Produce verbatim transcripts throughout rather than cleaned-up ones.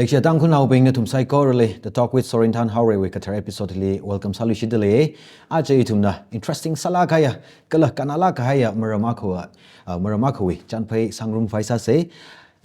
Leishiya Tangkhulnaobing nathum saikorali, The Talk with Sorinthan Haorei wui kathar episode li welcome sāluishitdalei. Aja ithumna interesting sālāk kahaiya, kala kannalāk kahaiya maram akha, ah, maram akhawui chānphai sāngarum khavai sāsei.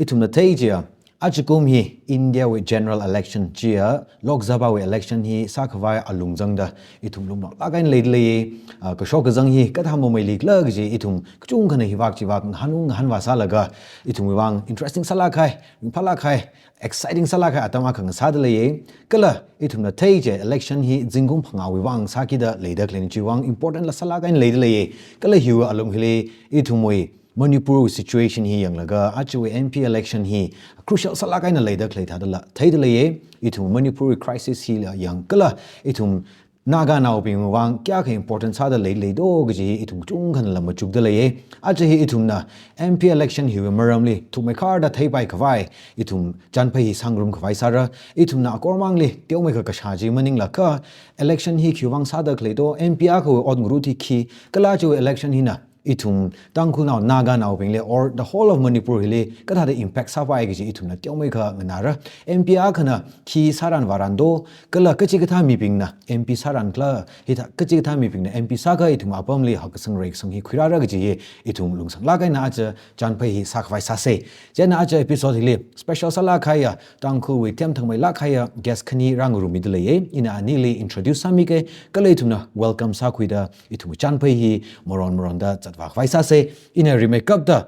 Ithumna thei chiya, ajakum hi India wui general election chiya, Lok Sabha wui election hi sākhavai alung zangda, ithum lungnaolāk eina leidalei. Ah, kashok kazang hi kathā mameilikhala kaji ithum kachungkhana hivāk chivāk ngahān ngahānva sālaga, ithumwui vang interesting sālāk kahai, ringphālāk kahai, exciting sālāk kahai atam akha ngasādalei. Kala ithumna thei chiya election hi zingkum phangāwui vang sākida leida khaleina chiwui vang important la sālāk eina leidalei. Kala hiwui alung hili ithumwui Manipur situation hi yanglaga, ajawui M P election hi crucial sālāk eina leida khalei thādala theidalei. Ithum Manipur crisis hila yang kala ithum Naganaobingwui vang kayākha important sāda leilei do kaji hi ithum kachungkhana machukdalei. Aja hi ithumna M P election hiwui maramli thuimeikharda theipai khavai ithum chānphai hi sāngarum khavai sāra. Ithumna akormangli teomeikha kashā chi maningla kha election hi khiwui vang sāda khalei do, M P akhawui ot ngarut hi khi, kala ajawui election hina ithum Tangkhulnao Naganaobingli or the whole of Manipur hili kathāda impact sāpai kaji ithumna teomeikha nganāra. M P akhana khi sāran vāran do, kala kachikathā mibingna M P sāran khala, hithā kachikathā mibingna M P sākha ithum apamli hakkasang reikasang hi khuirāra kaji hi ithum lungsanglāk eina aja chānphai hi sākhavai sāsei. Chieina aja episode hili special sālāk kahaiya Tangkhulwui themthangmeilāk kahaiya guest khani rāngarummidalei. Ina anili introduce sāmikei, kala ithumna welcome sākhuida ithumwui chānphai hi maron maronda zatvā khavai sāsei. Ina rimeikapta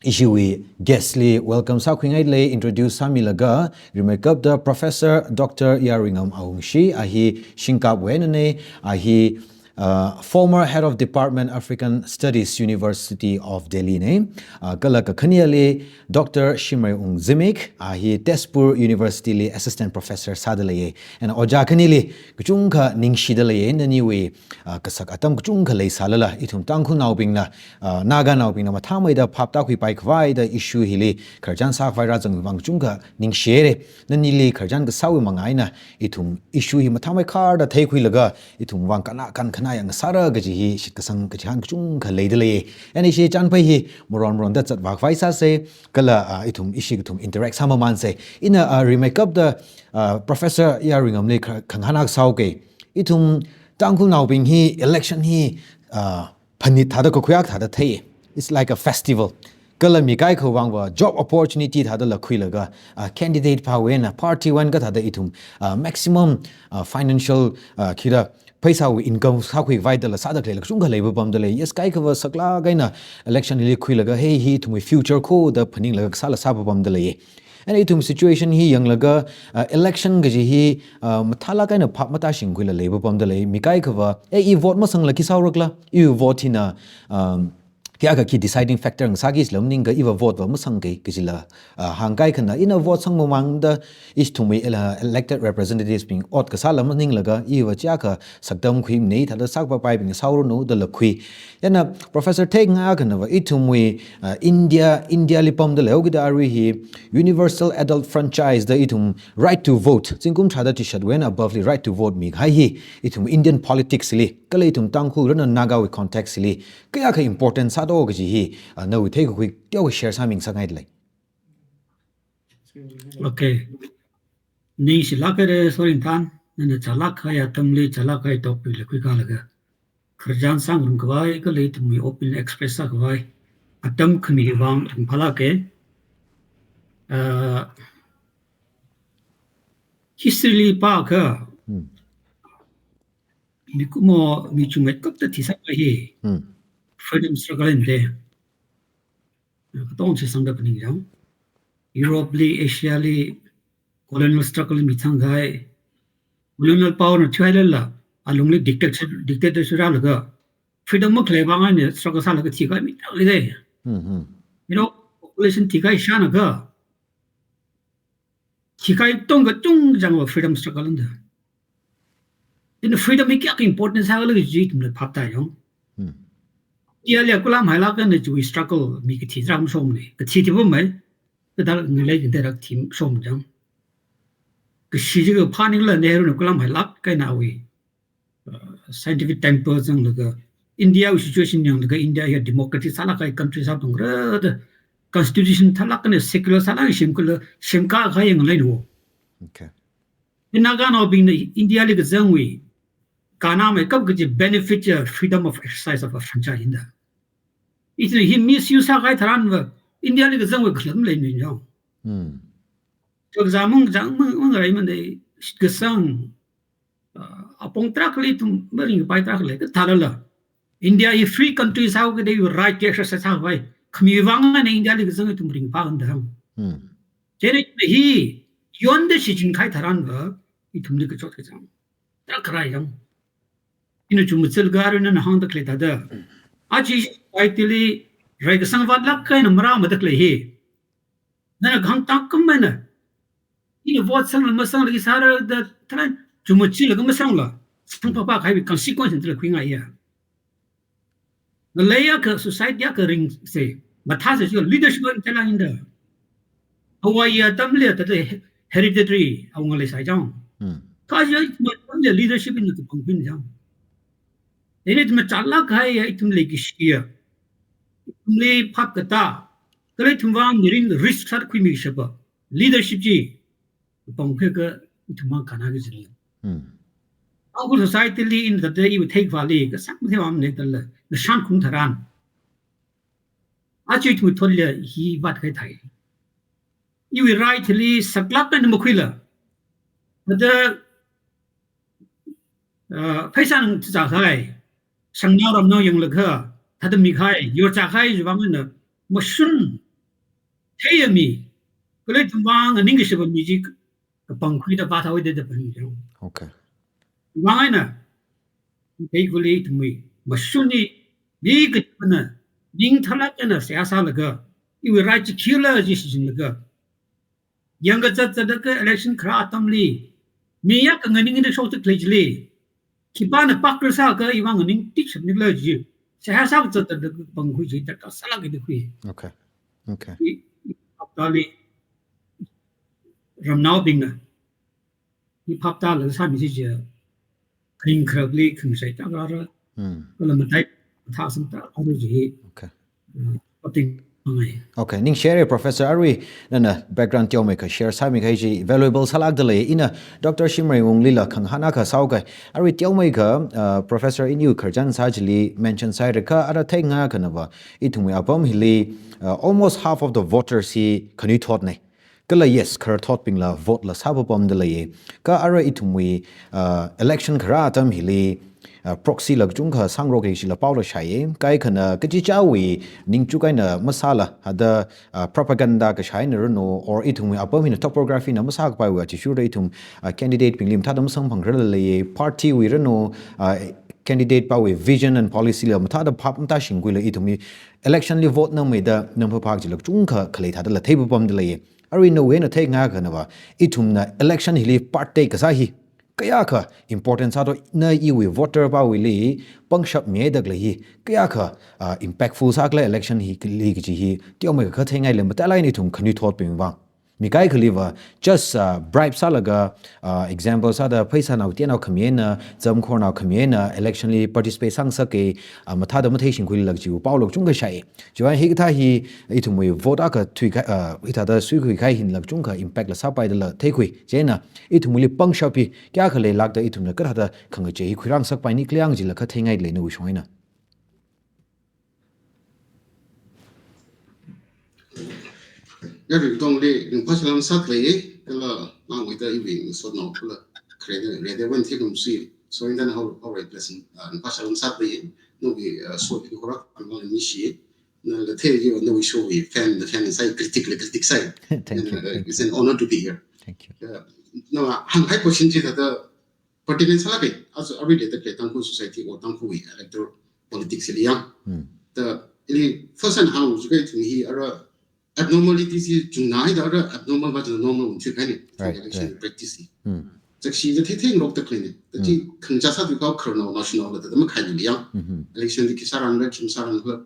ishiwui guest li welcome sākhuingailei, introduce sāmilaga, rimeikapta Professor Doctor Yaruingam Awungshi, a hi Shingkapwui einanei, a hi, uh, former head of department African Studies, University of Delhi nei. Uh, kala kakhaneli Doctor Shimreiung Zimik, a hi Tezpur University li assistant professor sādalei. And ojā khanili kachungkha ningshidalei, naniwui, ah, kasak atam kachungkha leisālala, ithum Tangkhulnaobingna, ah, Naganaobingna mathāmeida phap tākhuipai khavaida issue hili khararchan sākhavai rāzangwui vang kachungkha ningshire. Nanili khararchan kasāwui manga eina ithum issue hi mathāmeikharda theikhuilaga, ithum vang kanna kankhanāya ngasāra kaji hi shitkasang kachihān kachungkha leidalei. And ishi chānphai hi maron maronda zatvā khavai sāsei, kala, ah, ithum ishi kathum interact sāmamānsei. Ina, ah, rimeikapta, ah, Professor Yaruingamli kha-, khangahān akha sāhaokei. Ithum Tangkhulnaobing hi election hi, ah, phanit thāda kakhuiak thāda thei. It's like a festival. Kala mi kaikhawui vangva job opportunity thādala khuilaga, ah, candidate phāwui eina party wui eina kathāda ithum, ah, maximum, ah, financial, ah, khira pheisāwui income sākhuivaidala sāda khalei kachungkha leipapamdalei. Yes, kaikhava saklāk eina election hili khuilaga, hey, hi ithumwui future kho da phaninglaga kasāla sāpapamdalei. And ithum situation hi yanglaga, uh, election kaji hi, uh, mathālāk eina phap matāshingkhuila leipapamdalei. Mi kaikhava, eh, i vote masangla khi sāhaorakhala, i vote hina, um, kayākha khi deciding factor ngasāki sila maningakha iva vote va masangki kajila, uh, hāngkahai khana. Ina vote sangmamānda ithumwui ele-, elected representatives bing ot kasāla maninglaga iva chiyākha saktam khuimanei, thāda sakpapaibing sāhaoranu dala khui. Chieina Professor theingai khanava ithumwui, uh, India, India li pamda leihaokida arui hi universal adult franchise da ithum right to vote, zingkum tharāda chishatwui eina above li right to vote mikahai hi, ithum Indian politics li, kala ithum Tangkhul rana Nagawui context li, kayākha important sādo kaji hi, uh, nawui theikakhui teokha share sāmingasakngaidalei. Okay. Ningshilāk haire Sorinthan, nana chālāk kahai atamli, chālāk kahai topic li khuikalaga khararchan sāngarum khavai, kala ithumwui opinion express sākhavai atam khami vang ringphālāke. Uh, history li pākha, Hmm. mikumo, mi chungmeikapta thisākahai hi Hmm. freedom struggle eina de. Katongsi sangda phaningyang. Europe li, Asia li, colonial struggle li mithangkahai, colonial power na thihailala, alungli dictator-, dictatorship rālaga, freedom makhalei vang eina struggle sālaga thikahai mi tangli de. Hmm, hmm. You know, population thikahai shānakha, thikahai tongkachung changva freedom struggle eina da. Ina freedom hi kayākha important sākhala kaji ithumna phap tāyong. Hmm. India li kulam hailāk eina chiwui struggle mi kathi tharan shomnei. Kathi thipamei. Kadal ngalei kadarak thishom chang. Kashi chi kaphaningla Nehru na kulam hailāk eina awui, uh, scientific temper zanglaga India wui situation yanglaga India hi democratic sālāk kahai country sāphalungra da constitution thālāk eina secular sālāk semkhala, semkā kahai yang leino. Okay. Naganaobingna India li kazangwui, kanamei kap kaji benefit ya freedom of exercise of a franchise inda. Ithumna hi misuse sākahai tharanva, India li kazangwui khalam leimei jang. Hmm. Kazang mang, zang mang, mang rai mang dei, kasang, ah, apong tarākhali ithum maringpai tarākha lei, kathālala. India hi free country sāhaokida iwui right exercise sākhavai. Khamiwui vang eina India li kazang ithum ringphā kanda. Hmm. Chieina hi, yonda shichin kahai tharanva, ithumli kachot kachāng tarākha rai yang. Ina chumachil ka arui nana hāngda khalei thāda. Aja society li rai kasang vātlāk eina marāmada khalei hi. Nana kahāng tāngkam eina, ina vote sangla masangla, i sāra da tharan chumachila ka masangla, sangpapa kahaiwui consequence tala khuingaiya. Ngalei akha, society akha ringse, mathāsa chiakha leadership eina tala inda. Awui atamli thāda he-, hereditary awunga leisai jang. Hmm. Kha chiakha atamli leadership eina kapangkhui jang. Ina ithum chālāk kahaiya, ithum leikashiya, ithumli phap katā, kala ithum vang mirin risk sākhuimi kashapa leadership chi pangkhuiakha ithum vang kannā kaji lei. Hmm. Tangkhul society li ina thāda iwui theikhavāli kasang matheiwui vang maningla, ngashan khaung tharan, aja ithum thotli hi vātkahai thai. Iwui right li saklāk eina makhuila, thāda, ah, pheisā nang zākahai, shangnao ramnao yanglaga, thāda mikahai, yorchākahai chiwui vang eina mashun theiya mi, kala ithum vang nganingkashapa mi chi kapangkhuida vāthaoda da pangkhui jang. Okay. Vang eina, kaikhali ithumwui mashun hi, mi kachipana, ning tharlāk eina seihā sālaga, iwui right chi khila chi shichinlaga, yangkazat zatlaga election kharā atamli, mi ya kanganingda shokta khalei chili, khipāna pakra sākha iwui vang nganingda shapnikhala chi, seihā sākazat zatlaga pangkhui chi darkar sālāka da khui. Okay. Okay. I, i, phaptāli, ramnaobingna, i phaptāla sāmi chi chi, kharing kharakli khangsai tarākha, Hmm. kala matai, mathā sangtarākha chi, Okay. uh, ating mangai. Okay, ningshire Professor, arui nana background teomeikha share sāmikahai chi valuable sālākda lei. Ina Doctor Shimreiwunglila khangahān akha sāhaokai. Arui teomeikha, uh, Professor iniwui khararchan sā chili mention sāhaira kha, ara theingaikhanava, ithumwui apam hili, uh, almost half of the voters hi khanuithotna. Kala yes, khararthotbingla vote la sāpapamda leiya. Kha ara ithumwui, uh, election kharā atam hili, uh, proxy la kachungkha sāngarok kaji chila paola shāya. Kaikhana kachichāwui ningchuk eina masāla, thāda, uh, propaganda kashā eina ranu, or ithumwui apam hina topography na masākapaiwui athishurda ithum, uh, candidate bingli mathāda masangphangrarla leiya, party wui ranu, uh, candidate pawui vision and policy la mathāda phap matāshingkhuila ithumwui election li vote nangmeida nangphaphā kajila kachungkha khalei thādala theipapamda leiya. Arui nawui eina theingaikhanava, ithumna election hili part take kasā hi kayākha important sādo, na iwui voter pawuili pangshap mihaida khalei hi kayākha, ah, impactful sākhala election hili kaji hi teomeikha khangateili mathālāk eina ithum khanuithotbing vang. Mi kaikhaliva just, ah, bribe sālaga, ah, example sāda pheisānao tenao khami eina, zamkhornao khami eina election li participate sāngasaka, ah, mathāda matheishingkhuila kajiwui paola kachungkha shāya. Chiwui hikathā hi ithumwui vote akha thuikahai, uh, hithāda suikhuikahai hinla kachungkha impact la sāpaidala theikhui. Chieina ithumwuili pangshap hi kayākha leilākda ithumna kathāda khangachei hi khuirāngasakpaini khala jilakha theingaili nawui shong eina. Yaruitongli ringphā salam sākhalei, kala mangwuida iwui ngasotnao kala kharena rede wan theikum si. So in then how, how right lesson, uh, ringphā salam sākhalei, nawui, uh, so hi horak ang ni shi. Nala thei yo, nawui showwui fan, the fan sāi, critic la critic sāi. Thank you, And, uh, thank it's you. an honor to be here. Thank you. Yeah. Now, uh, hānghai question chi thāda pertinent sālāka, as a related to Tangkhul society or Tangkhulwui electoral politics li yang. Hmm. The, ili first and how, jikai ithum hi ara abnormality chi chungna haida ara abnormal va chungna normal un chi kaini. Right, Election right. practice hi. Hmm. Chakshi ja thei theingarokda khaleina. Ta chi Hmm. khangachā sāthuikahao khararnao national la thāda makhaili yang. Mm-hmm. Election li khi sārangra, khi masārangra.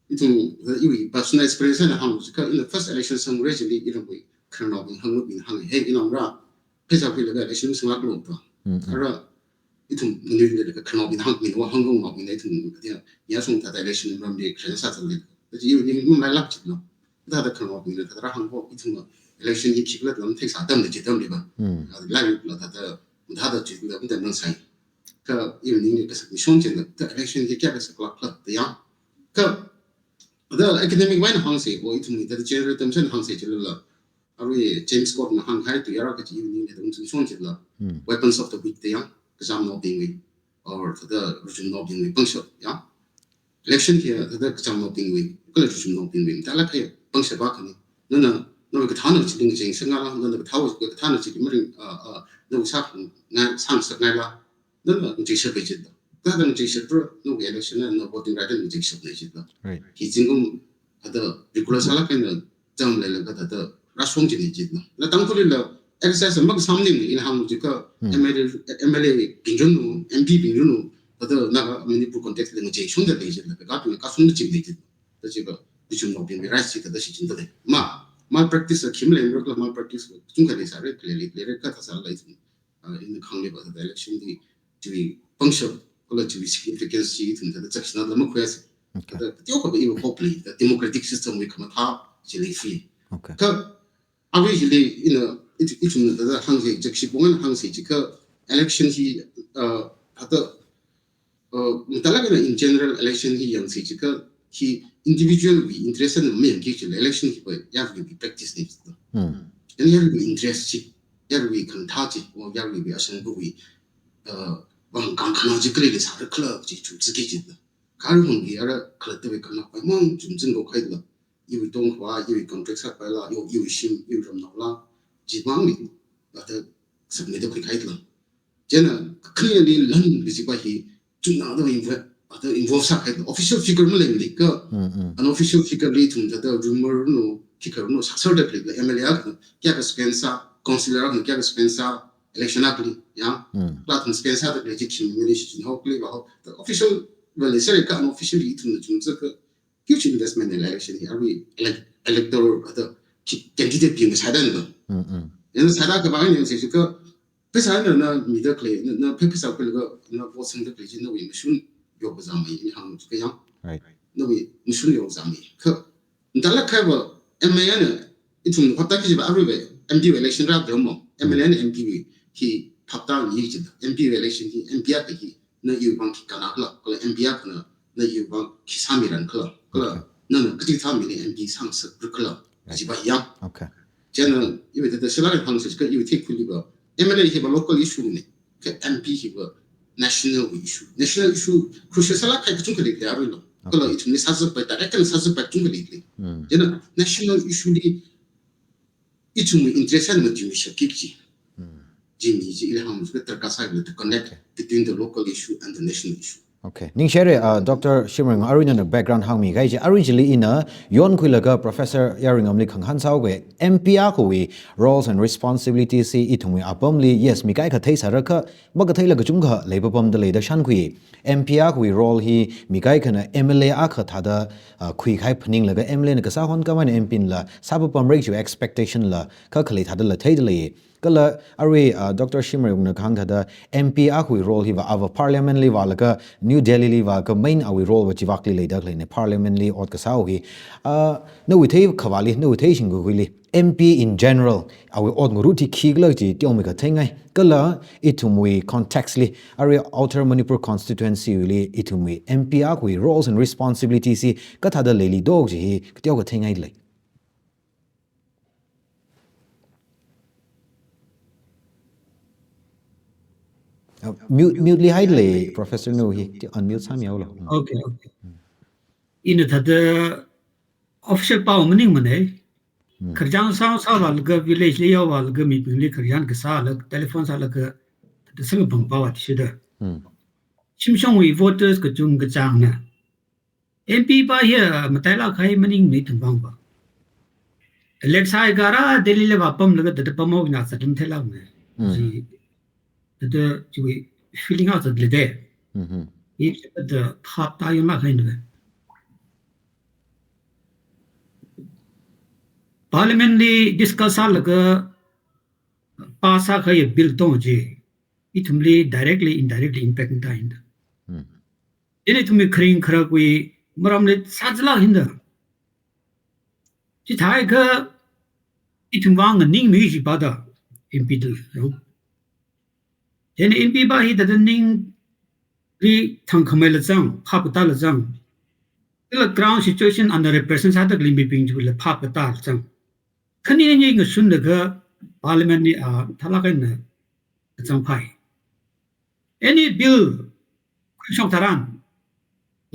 Ithum, uh, iwui personal experience na hāng, ka in the first election sangre chili iramwui khararnaobing hāngwui hāng, hey, ina ra, pheisā khuilaga election sanglāklo to. Mm, mm. Ara, ithum nganingda khararnaobing hāngmi, wa hāngkhangaobing ithum, ya, yāshung thāda election ramli khararna sāzangli. But you, you, you might laugh, no? Thāda khangaobingli thāda rāhāng ho, ithumna election hi khikhala lam theisā atamli chi atamli va. Hmm. Ah, lairikla thāda, thāda chi lam da nang sai. Kha iwui ningli kasak mishon chila, thāda election hi kayākha saklāk khala da yang. Kha, thāda academic wui eina hāngsa, o ithumli thāda general terms eina hāngsa chilala. Arui James Courtna hāngkahai tuiyāra kachi iwui ningli thāda mishon chila. Hmm. Weapons of the weak da yang, kachamnaobingwui, or thāda ruchumnaobingwui pangshap, ya. Election hi thāda kachamnaobingwui, kala ruchumnaobingwui, thālāk kahai pangshap akhana. Nana, nawui kathāna chili ngachei sāngaila, nana kathāwui, kathāna chili maring, ah, ah, nawui sāngai, sāngasakngaila, nana ngacheishappai chida. Thāda ngacheishapra, nawui election na, na voting right na ngacheishapna chida. Right. Hi zingkum, thāda regular sālāk kahaina, chang leilaga thāda rāshong china chida. La Tangkhulli la, exercise makasāmana ina hāng chikha, Hmm. M L A, M L A bing ranu, M P bing ranu, thāda Naga Manipur context li ngacheishungda lei chida, kakapina kashungda chi lei chida. Thāda chikha, ruchumnaobingwui rights chi thāda shichinda lei. Ma, malpractice khi maleimara kala malpractice kachungkha leisāra, khalei lei, leira kathā sālala ithum, ah, ina khangli va thāda election li chiwui pangshap, kala chiwui significance chi ithum thāda chakshina lam makhuisa. Okay. Thāda teokha va iwui hope lei, thāda democratic system wui khamathā chi lei fi. Okay. Kha, arui chili ina, i, ithumna thāda hāngsa, chakshi pong eina hāngsa chikha election hi, ah, thāda, ah, mathālāk eina in general election hi yangsa chikha hi individual wui interest na mayangki chila election hi va yaruiwui practice na chida. Hmm. Ina yaruiwui interest chi, yaruiwui khamathā chi, o yaruiwui ashangwui, ah, vang kang khana chi kali leisāra khala chi chumzaki chida. Kha arui hungki ara khalattawui khana paimang chumzin lo kahaila. Iwui tongkhavā, iwui contract sāpaila, yo, iwui shim, iwui ramnaola, chimangli, thāda submit da khuikahaila. Chieina, khanili lan kajiva hi, chungna da involve, thāda involve sākahaila. Official figure maleimana kha, Hmm, hmm. unofficial figure li ithum thāda rumor ranu, khikha ranu, sāserda khalei, M L A akhana kayākha spend sā, councillor akhana kayākha spend sā, election akhali, ya. Hmm. Kala ithum spend sāda khalei chi khimili shichin haokhala va hao. Thāda official va leisāra kha unofficial li ithumna chungzaka, huge investment in election hi, arui elec-, electoral, thāda, ki-, candidate bing sāda na. Mm, mm. Ina sāda kavā ni si chikha, pheisā na, na mida khalei, na, na phei pheisā khuilaga, na vote sangda khalei chi nawui mashun yokzāmei, ina hāng chikha yang. Right. Nawui mashun yokzāmei. Kha, mathālāk kahai va, M L A na, ithum hapta kaji va arui va, M P wui election rāda mo, M L A na M P wui hi hapta ni chida, M P wui election hi, M P akha hi, na iwui vang khi kana khala, kala M P akhana, na iwui vang khi sāmiran khala, kala, Okay. nana kachi thāmili M P sāngasakra khala, Right. kajiva yang. Okay. Chieina, iwui thāda sālāk hāngsa chikha iwui theikhuili va, M L A hi va local issue na, kha M P hi va national issue. National issue, crucial sālāk kahai kachungkha leilei aruila. Kala Okay. ithumli sāzatpai, direct na sāzatpai kachungkha leilei. Hmm. Chieina, national issue li, ithumwui interest na machimishapki kaji. Hmm. Chili chi ina hāng chikha darkar sāya, the connect Okay. between the local issue and the national issue. Okay. Ningshire, uh, Doctor Shimrang, arui nana background hāngmikahai chi, arui chili ina yonkhuilaga Professor Yaruingamli khangahān sāuge, M P akhawui roles and responsibilities hi ithumwui apamli, yes, mi kaikha theisāra kha, makatheila kachungkha leipapamda leida shānkhui. M P akhawui role hi mi kaikhana M L A akha thāda, uh, khuikahai phaninglaga M L A na kasā hon khamei na M P nala sāpapamra kaji expectation la, kha khalei thādala theida lei. Kala arui, uh, Doctor Shimrayungna kahāng thāda M P akhawui role hi va, ava Parliament li vālaga, New Delhi li vālaga, main awui role va chivakli leida khaleina, Parliament li ot kasā hi. Uh, nawui theikhavāli, nawui theishingkakhuili, M P in general, awui ot ngarut hi khikhala chi teomeikha theingai. Kala ithumwui context li, arui Outer Manipur Constituency li, ithumwui M P akhawui roles and responsibilities hi kathāda leili do kaji hi teokha theingai lei. Uh, mute, mute li haida lei, Professor nu hi, unmute sāmihaolu. Mm. Okay, okay. Ina thāda official pao maningmana. Mm. Khararchān sāsā vālaga, village li yao vālaga, mibingli khararchān kasālaga, telephone sālaga, thāda samkaphang pao athishida. Mm. Shimshongwui voters kachungkachāngna M P pa hi, ah, matailāk kahai maningmana ithum vang va. Election sāakha rā Delhi li vāpamlaga thāda pamhaoki na sāda matheilākmana. Mm. Chi, thāda chiwui feeling akha sāda leida. Mm-hmm. Hi thāda thāp ta yonlāk kahaina. Parliament li discuss sālaga pass sākahai bill tong chi, ithumli directly, indirectly impact mitāhaina. Mm. Chieina ithumwui kharing kharakwui maramli sāzālāk haina. Chithākha ithumwui nganingmi chi pāda M P da, you know. Chieina M P pā hi thāda ningli thangkhameila zang, phap katāla zang. Kala ground situation underrepresent sāda khalei mibing chila phap katāla zang. Khani ni ngashunlaga Parliament li, ah, mathālāk eina kazang phai. Any bill khuishok tharan,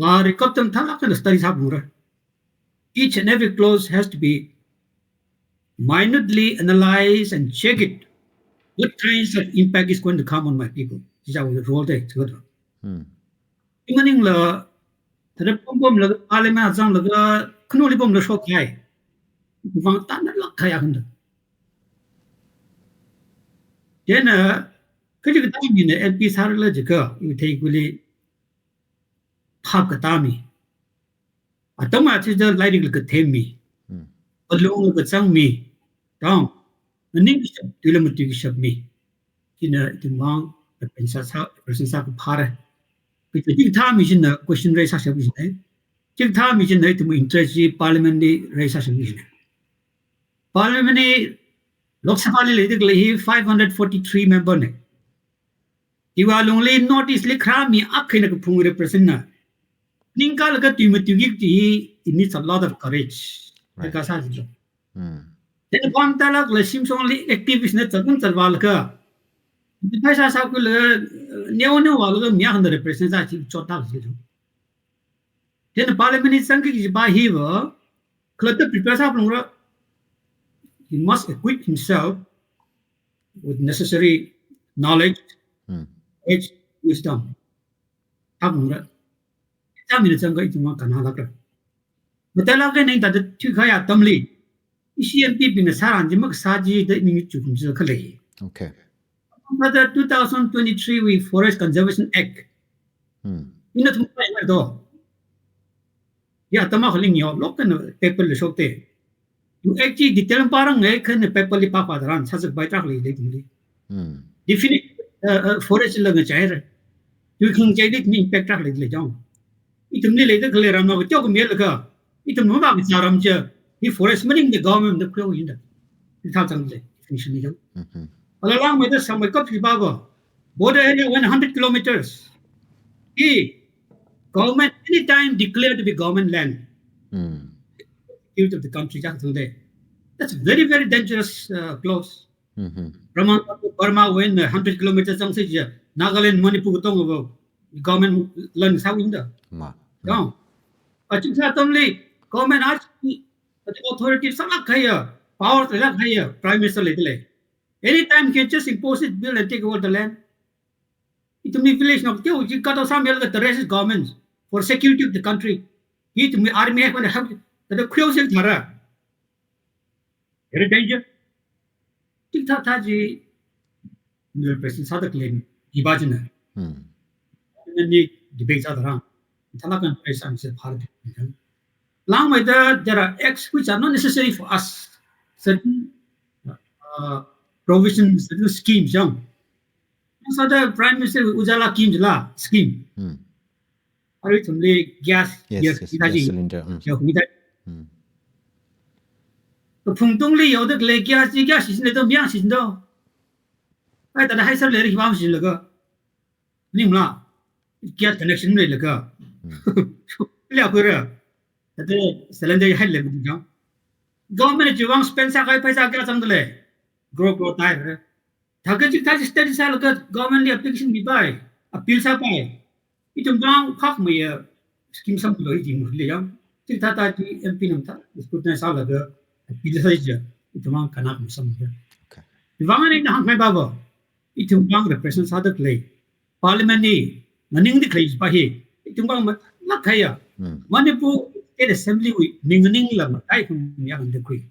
ah, record tam mathālāk eina study sāphalungra. Each and every clause has to be minutely analyzed and check it. What kinds of impact is going to come on my people? These are the role they, Hmm. Imaningla, thāda pompomlaga, Parliament zanglaga, khanuli pomla shokhai. Vang tanna lāk khaya khanda. Chieina, kali katā mina M P sārala jiakha, iwui theikhuili phap katā mi. Atam athishurda lairikla kathem mi. Hmm. Alungla kazang mi. Dong. Nganingkashap, tuila matuikashap mi. China ithumwui represent sā, represent sākaphāra. Kachi chikathā mi china question raise sāshap china. Chikathā mi china ithumwui interest chi Parliament li raise sāshap china. Parliament li Lok Sabha li leida khalei hi five hundred forty-three member na. Iwui lungli North East li kharā mi akha eina kaphung represent na. Ningkalaga tui matuiki kaji hi, it needs a lot of courage. Right. Kha sā chi. Hmm. Then apam talak la Shimshongli activist na chakun chalvālaga. Pheisā sākhuilaga, neo neo vālaga mi akhana represent sā chi chot tak chi. Then Parliament li zangki kaji pā hiva, khalatta prepare sāphalungra. He must equip himself with necessary knowledge, Hmm. courage, wisdom. Sāphalungra. Chāmina zangkha ithumwui kannalākra. Matailāk eina thāda thuikahai atamli, ishi M P bingna sāran chi makasā chida ning chukum chi khalei. Okay. Thāda two thousand twenty-three wui Forest Conservation Act. Hmm. Ina thumpai ngardo. Ya, atam akhali ngayok, lok eina paper li shokte. Iwui act chi detail pārangai kha ina paper li pāpā tharan, sāzakpai tarākha leilei ithumli. Hmm. Definite, uh, uh, forest la ngachaira. Tui khangachei li impact tarākha leilei chang. Ithumli leida khalei ramnao kateokha milaga, ithum mavākazā ram chi, hi forest maningda government na khuihaowa da. Hi thāda zangda lei, definition li chang. Mhm. Kala langmeida sāmeikap hi pāva. Border area one hundred kilometers. Hi government anytime declare to be government land. Hmm. Security of the country chang thangde. That's very, very dangerous, uh, clause. Mhm. Burma, Burma wui eina hundred kilometers zangsai chi, Nagaland, Manipur katongva government land sāhaowa da. Ma. Dong. Kachithā atamli government arts authority sālāk kahaiya, power leilāk kahaiya, Prime Minister leida lei. Anytime can just impose it, build and take over the land. Ithumwui village nao kateo chi kato sāmilaga the rest is government for security of the country. Hi ithumwui army hai kona hak, thāda khuihaosa tharan. Very danger. Chikathā thā chi, represent sāda khalei, iva china. Hmm. Ina ni debate sā tharan. Thālāk eina press and sāphāra. Langmeida, there are acts which are not necessary for us. Certain, uh, provision, certain schemes, yang. Sāda Prime Minister Ujjwala scheme la, scheme. Hmm. Arui ithumli gas, Yes, gas, yes, gas gas chi, cylinder, mm. Gas gas. Mm. Kaphung tungli yaoda khalei gas chi, gas chi sine to, myang chi sine to. Ai, thāda hai sar le ri bam chi laga. Ningla. Gas connection leilaga. Mm. Lei khuira. Thāda cylinder hai lei bam. Government chiwui vang spend sākahai pheisā kayā zangda lei. Grow, grow tai re. Thākha chikathā chi study sālaga government li application mipai, appeal sāpai. Ithumwui vang phākhameiya scheme samphanglu ithum le yang. Chikathā thā chi M P na mathā scrutinize sālaga appeal sāi chi. Ithumwui vang kannā khamei samphang. Okay. Iwui vang eina hāngkhangai pāva. Ithumwui vang represent sāda khalei. Parliament li, nganingda khalei pa hi, ithumwui vang mathālāk kahaiya. Hmm. Manipur State Assembly wui, mi nganingla matai khami ya nganingda khui.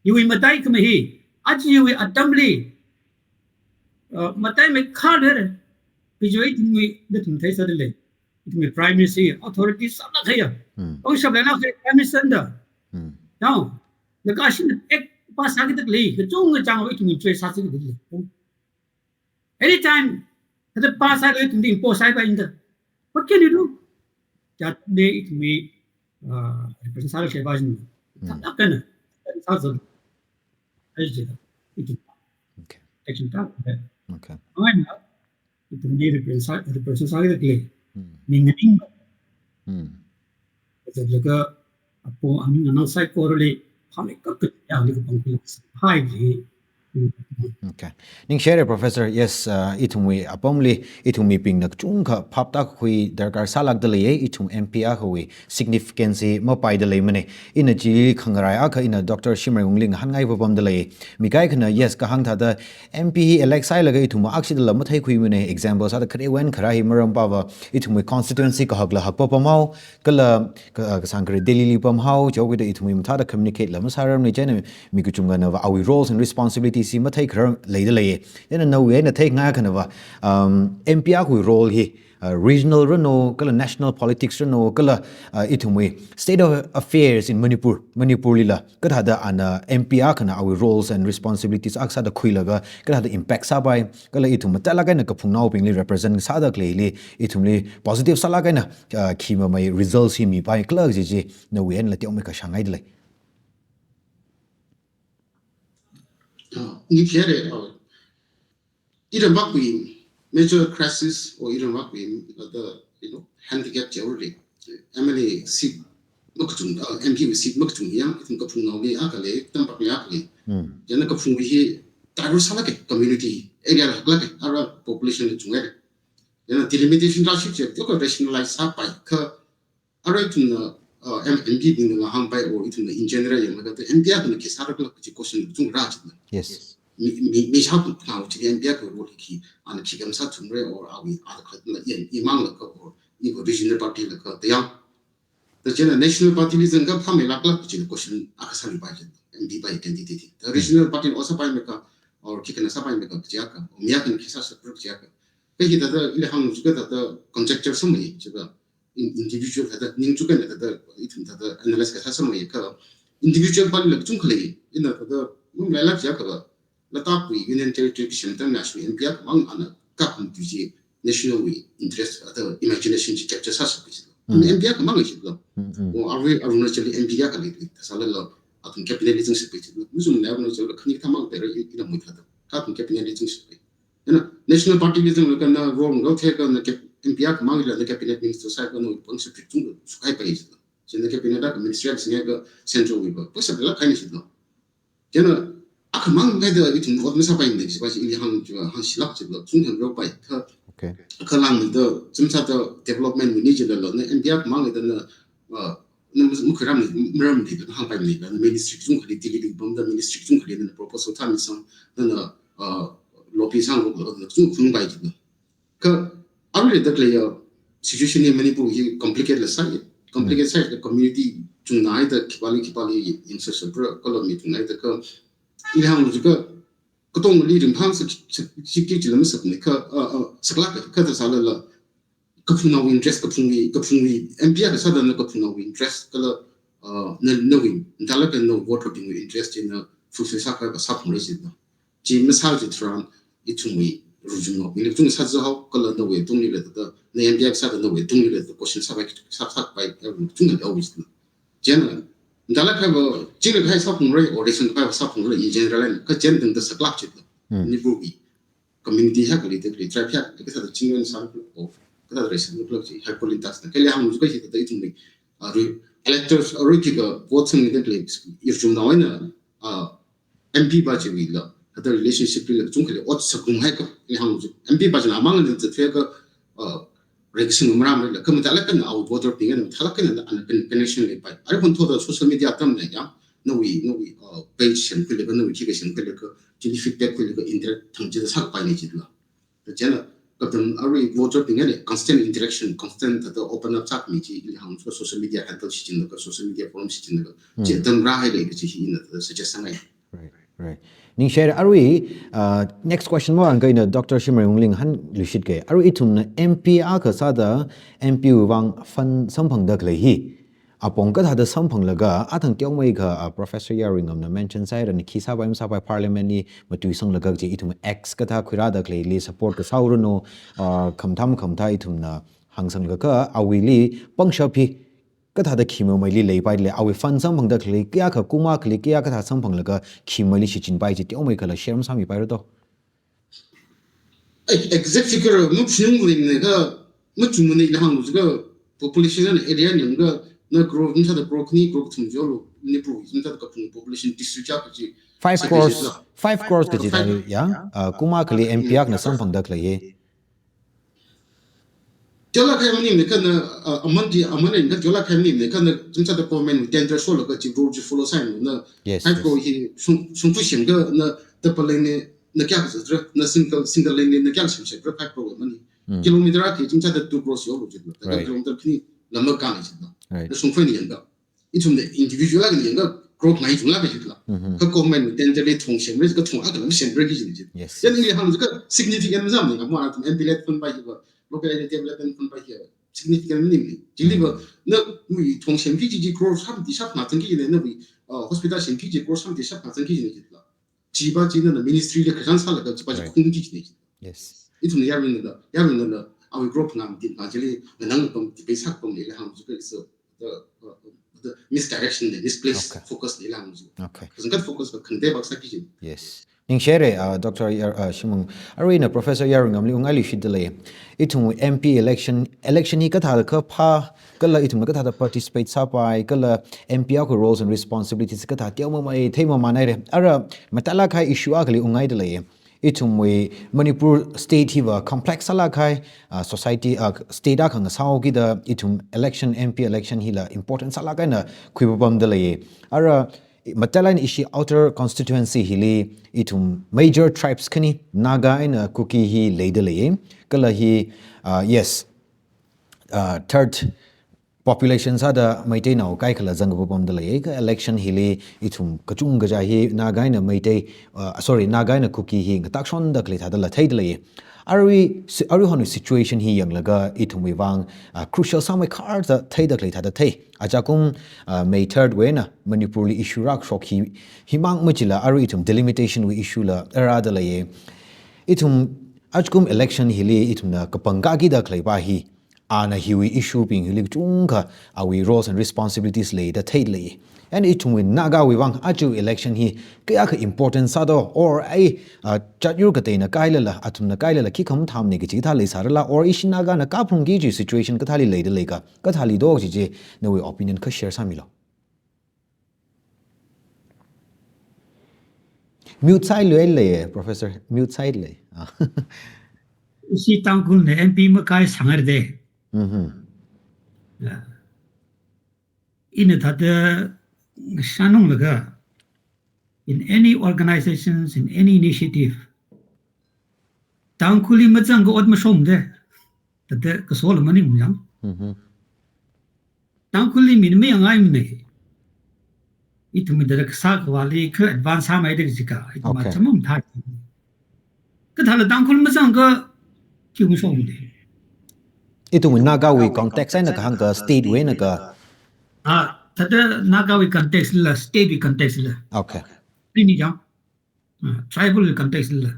Iwui matai khami hi, aja iwui atamli, uh, mataimeikha lei, kajiwui ithumwui, nathum theisāda lei. Ithumwui Prime Minister hi, authority sālāk kahaiya. Hmm. Pangshap leilāk kahai Prime Minister da. Hmm. Now, laga shin act pass sākida khalei, kachungkha chang ithumwui interest sāsākida lei. Anytime, thāda pass sālaga ithumli impose sāpai inda. What can you do? Jat ne ithumwui, uh, represent sālaga sheba jin. Hmm. Thālāk eina, sāzan. Ai jida, ithum Okay. action ta. Okay. Angaina, ithumli represent sā, represent sākida khalei. Hmm. Ning ning. Hmm. Kazatlaga, apong aning anang saikorali, phamei kakali kapangkula. Hai ji. Okay. Ningshire, Professor. Yes, uh, ithumwui apamli, ithum mibingna kachungkha phap tākakhui darkar sālākda leiya, ithum M P akhawui significance hi mapaida leimana. Ina chili khangarai akha ina Doctor Shimray Wunglingli ngahānngai papamda lei. Mi kaikhana, yes, kahāng thāda M P hi elect sāhailaga ithum akshidala matheikhuimana. Example sāda khare wen khara hi maram pava ithumwui constituency kahakla hakpapam hao, kala ka, kasāngkhare Delhili pamhao, chaokida ithumwui mathāda communicate la masārarmana, chieina mi kachungkhana va awui roles and responsibilities hi matheikharar leida leiya. Chieina nawui eina theikhangai akhana va, um, M P akhawui role hi, uh, regional ranu, kala national politics ranu, kala, uh, ithumwui state of affairs in Manipur, Manipurlila kathāda ana M P akhana awui roles and responsibilities akha sāda khuilaga, kathāda impact sāpai, kala ithum mathālāk eina kaphungnaobingli represent sāda khaleili, ithumli positive sālāk eina, uh, khi mamei results hi mipai khala kaji chi, nawui einala teomeikha shāngaida lei. Ah, ningshire, ah, iramwui major crisis or iramwui, uh, the, you know, handicap chi already. M L A seat makachung, uh, M P wui seat makachung yang, ithum kaphungnaoli akha lei, tampakli akha lei. Hmm. Chieina kaphungwui hi diverse sālāka, community area la haklāka, ara population la chunghaira. Chieina delimitation rāshap chi, teo ka rationalize sāpai kha, ara ithumna, uh, M, M P bingna ngahānpai or ithumna in general yanglaga, the M P akhana khi sārakhala kaji question kachungkha rāchitna. Yes. Mi, mi, mi shākhuinao chi M P akha role khi, ana khi kam sāthumra or awui, ada khatna, i, imang laga or, i regional party laga, the yang. The chieina national party li zangkha phameilākla kaji question akha sāmipai chi, M P pai candidate. The regional party o sāpaimeikha, or khi kana sāpaimeikha kaji akha, or mi akhana khi sāshapra kaji akha. Kha hithāda ili hāngluishit kathāda conjecture sāmei, chiva in-, individual thāda, ningchukana thāda, ithum thāda analyze kasā sāmei kha, individual party la kachungkha lei, ina thāda, mum lailak jiakha va, Ladakhwui Union Territory kashim atamna shim M P akhamang ana kakhum tui chi national wui interest, ada imagination chi capture sāshapki jilo. Mm. M P akhamang jilo. Mm, mm. O arui Arunachal M P akha lei, thāsālala, athum cabinet li zangshapki jilo. Muzum na Arunachal khani thamang tere i-, ina mui thāda. Kha athum cabinet li zangshapki. Ina National Party li zanglaga na role lo theka na cap-, M P akhamang la na cabinet minister sāka na pangshapki chung sukaipai jilo. Chieina cabinet akha ministry akha singa ka central wui va, pangshap la kaina jilo. Chieina, akhamang ngaida ithum ot masāpaimana, chiva chi ili hāng, chiva hāngshilak jilo, chungthang ropai, kha, Okay. kha langmeida, chumsāda development wui ni jilala, na M P akhamang ngaida na, uh, na mus-, mukhuiram ni, maram ni, na hāngpaimana, na ministry kachungkhali, Delhi li pamda ministry kachungkhali, na proposal thāmisang, na, na, uh, lobby sāngarokla, na kachungkha khuipai jilo. Kha, arui leida khalei ya, situation hi Manipur hi complicate la sāi, complicate sāi, the community chungna haida khipāli, khipāli yangshapra, kala mi chungna haida kha, ili hāngluishit kha, katongli ringphāsā, sā, sāki jila masāmana kha, uh, uh, saklāk kha thāsālala, kaphungnaowui interest, kaphungwui, kaphungwui, M P akha sāda na kaphungnaowui interest, kala, uh, na, nawui, dalaka na voter bingwui interest china fulfill sākhavai sāphungra jina. Chi masā chitharan, ithumwui, rujung ngok, ili chung sāzahao, kala nawui tungli leida, na M P akha sāda nawui tungli leida, question sāpai, sā, sāpai, ya, chung na yao jina. Chieina, dalakha va, chila khai sāphungra, or election khai sāphungra, in general, kha chieina tangda saklāk jilo. Mm. Manipurwui community haklei, the, the tribe haklei, kathāda chingwen sākhala, o, kathāda raise sākhala chi, haikholin tasna. Kha ili hāngluishit kha hithāda ithumwui, arui, electors, arui khikha vote sangda khalei, irchumnao eina, uh, M P pa chiwuila, kathāda relationship lila, chungkhali ot sākhuihaikha, ili hāngluishit. M P pa china amang na zatfeka, uh, reaction maramla, kha mathālākna awui voter bing eina mathālākna ana con-, connection leipai. Arui hon thoda social media atamna ya, nawui, nawui, uh, page semkhuilaga, nawui khikha semkhuilaga, chili feedback khuilaga, interact thang chida sākapaina jila. Chieina, katam arui voter bing eina constant interaction, constant thāda open up sākhami chi, ili hāngluishit kha social media handle shichinlaga, social media forum shichinlaga, Hmm. chi atam rāhailei kaji hi ina thāda suggest sāngai. Right, right. Ningshire, arui, uh, next question mavākha ina Doctor Shimray Wunglingli hāngluishit kha. Arui ithumna M P akha sāda, M P wui vang fund samphangda khalei hi. Apong kathāda samphanglaga, athang teomeikha, uh, Professor Yaruingamna mention sāhaira, na khi sāpai masāpai parliament li matuisanglaga chi ithum acts kathā khuirāda khaleili support kasā ranu, uh, khamathā khamathā ithumna hāngsanglaga, awuili pangshap hi, kathāda khi mamaili leipaile, awui fund samphangda khalei kayākha, kum akhali kayākha kathā samphanglaga khi mamaili shichinpai chi teomeikhala share masāmipaira to. Ex-, exact figure maphinungli ne ka, machungmana ina hānglu jiakha, population na area ni ka, na crore, machāda crore khani, crore kathum jolo, Manipur machāda kaphung population district chā kaji. Five crores, five crores kaji thāi ya, ah, kum akhali M P akhana samphangda khalei hi. Teolāk kahai maningmana ka na, ah, aman di, aman eina teolāk kahai maningmana ka na, machāda government tender sholaga chi rule chi follow sāhaina. Yes, five crore hi shung, shungfa shim ka na, double lane na kayākha zatra, na single, single lane na kayākha semsepra, five crore mani. Mm. Kilometer akha chi machāda two crores yolo jitla. Right. Kilometer khani lam akha ni jitla. Right. Na shungfa ni yangda. Ithumna individual akha ni yangda crore ngai jumla ka jitla. Mm-hmm. Ka government tender li thong semra, ka thong akha lam semra kaji ni jit. Yes. Chieina ili hānglu jiakha significant masāmana, ka mo athum M P led fund pa hi pa, local area development fund pa hi significant maningmana. Chili pa, mm, na wui thong semki kaji crore sāmati shap na zangki ne, na wui, uh, hospital semki kaji crore sāmati shap na zangki ne jitla. Chi pa chi na, na ministry li kachang sālaga chi pa chi, right, khungki ne. Yes. Ithumna yaruina la, yaruina la, awui crore phangā mati pa chili, nganang pam, debate sāpam le hānglu jiakha, so, the, uh, the misdirection le, misplaced, okay, focus le hānglu jiakha. Okay. Kazang kat focus pa khangatei vak sāki kaji. Yes. Ningshire, uh, Doctor Yar-, uh, Shimung. Aruina Professor Yaruingamli ungailuishitda lei. Ithum M P election, election hi kathāda kaphā, kala ithumna kathāda participate sāpai, kala M P akhawui roles and responsibilities kathā teomamai theimamānhaira. Ara, matālāk kahai issue akhali ungaida lei. Ithumwui Manipur state hiva complex sālāk kahai, ah, society, ah, state akha ngasāhaokida ithum election, M P election hila important sālāk eina khuipapamda lei. Ara, matālāk eina ishi outer constituency hili ithum major tribes khani Naga eina Kuki hi leida lei. Kala hi, ah, yes, ah, third population sāda Meiteinao kaikhala zangkapapamda lei. Ka election hili ithum kachungkha kaja hi Naga eina Meitei, ah, sorry, Naga eina Kuki hi ngatakshonda khalei thādala theida lei. Arui si-, aruihon situation hi yanglaga ithumwui vang, ah, crucial sāmeikharda theida khalei thāda thei. Ajakum, ah, May third wui eina Manipur li issue rākashok hi, himang machila arui ithum delimitation wui issue la rāda lei. Ithum ajakum election hili ithumna kapangkakida khalei pa hi, ana hiwui issue bing hili kachungkha awui roles and responsibilities leida theida lei. And ithumwui Nagawui vang aja election hi kayākha important sāto, or ai, ah, jat yur kateina kailala, athumna kailala khikha mathāmana kaji kathā leisārala, or ishi Nagana kaphungki kaji situation kathāli leida lei ka, kathāli do kaji chi, nawui opinion kha share sāmilu. Mute sāluilei, Professor, mute sāluilei. Ah. Ishi Tangkhulna M P makai sāngarde. Mm-hmm. Ya. Ina thāda shanunglaga, in any organizations, in any initiative, Tangkhulli mazangakha ot mashomde. Thāda kasola maningmana. Mm-hmm. Tangkhulli mina mayangaimana. Ithumna thāda kasā khavāli kha advance sāmeida kajika, ithumna, okay, chamum thai. Kathāla Tangkhul mazangakha khi mashomde. Ithumwui Nagawui context eina kahāng ka, state wui eina ka. Ah, thāda Nagawui context la, state wui context la. Okay. Ini jang. Ah, tribal context la.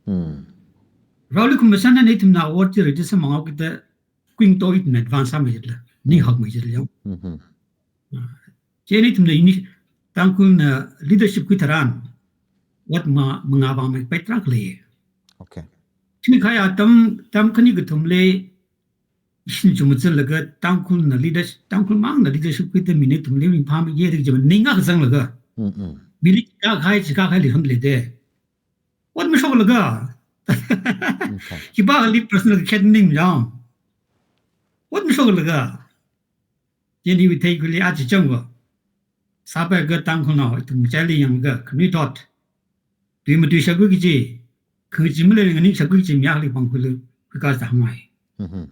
Hmm. Raoli kumashan na ithumna award chi register mangau kita kuing to ithumna advance sāmeila. Ni hakmeila ya. Mm-hmm. Ah, chieina ithumna ini Tangkhulna leadership khui tharan, award ma, mangā vang meipai tarākha lei. Okay. Chini khaya tam, tam khani kathumli, ishi chungmeida zanglaga Tangkhulna leaders-, Tangkhul mangna leadership khuida mina ithumli ringphāmeiya da kaji maningakha zanglaga. Mm, mm. Mili chikākahai, chikākahaili hāngleide. Ot mashoklaga. Okay. Khipāli personal khet maningmana. Ot mashoklaga. Chieina iwui theikhuili aja changva. Sāpaiakha Tangkhulnao ithum chili yangakha, khanuithot, tui matuishapkhui kaji, khangachee maleila nganingshapkhui kaji mi akhali pangkhuilu, khuikā sāngai. Mm-hmm.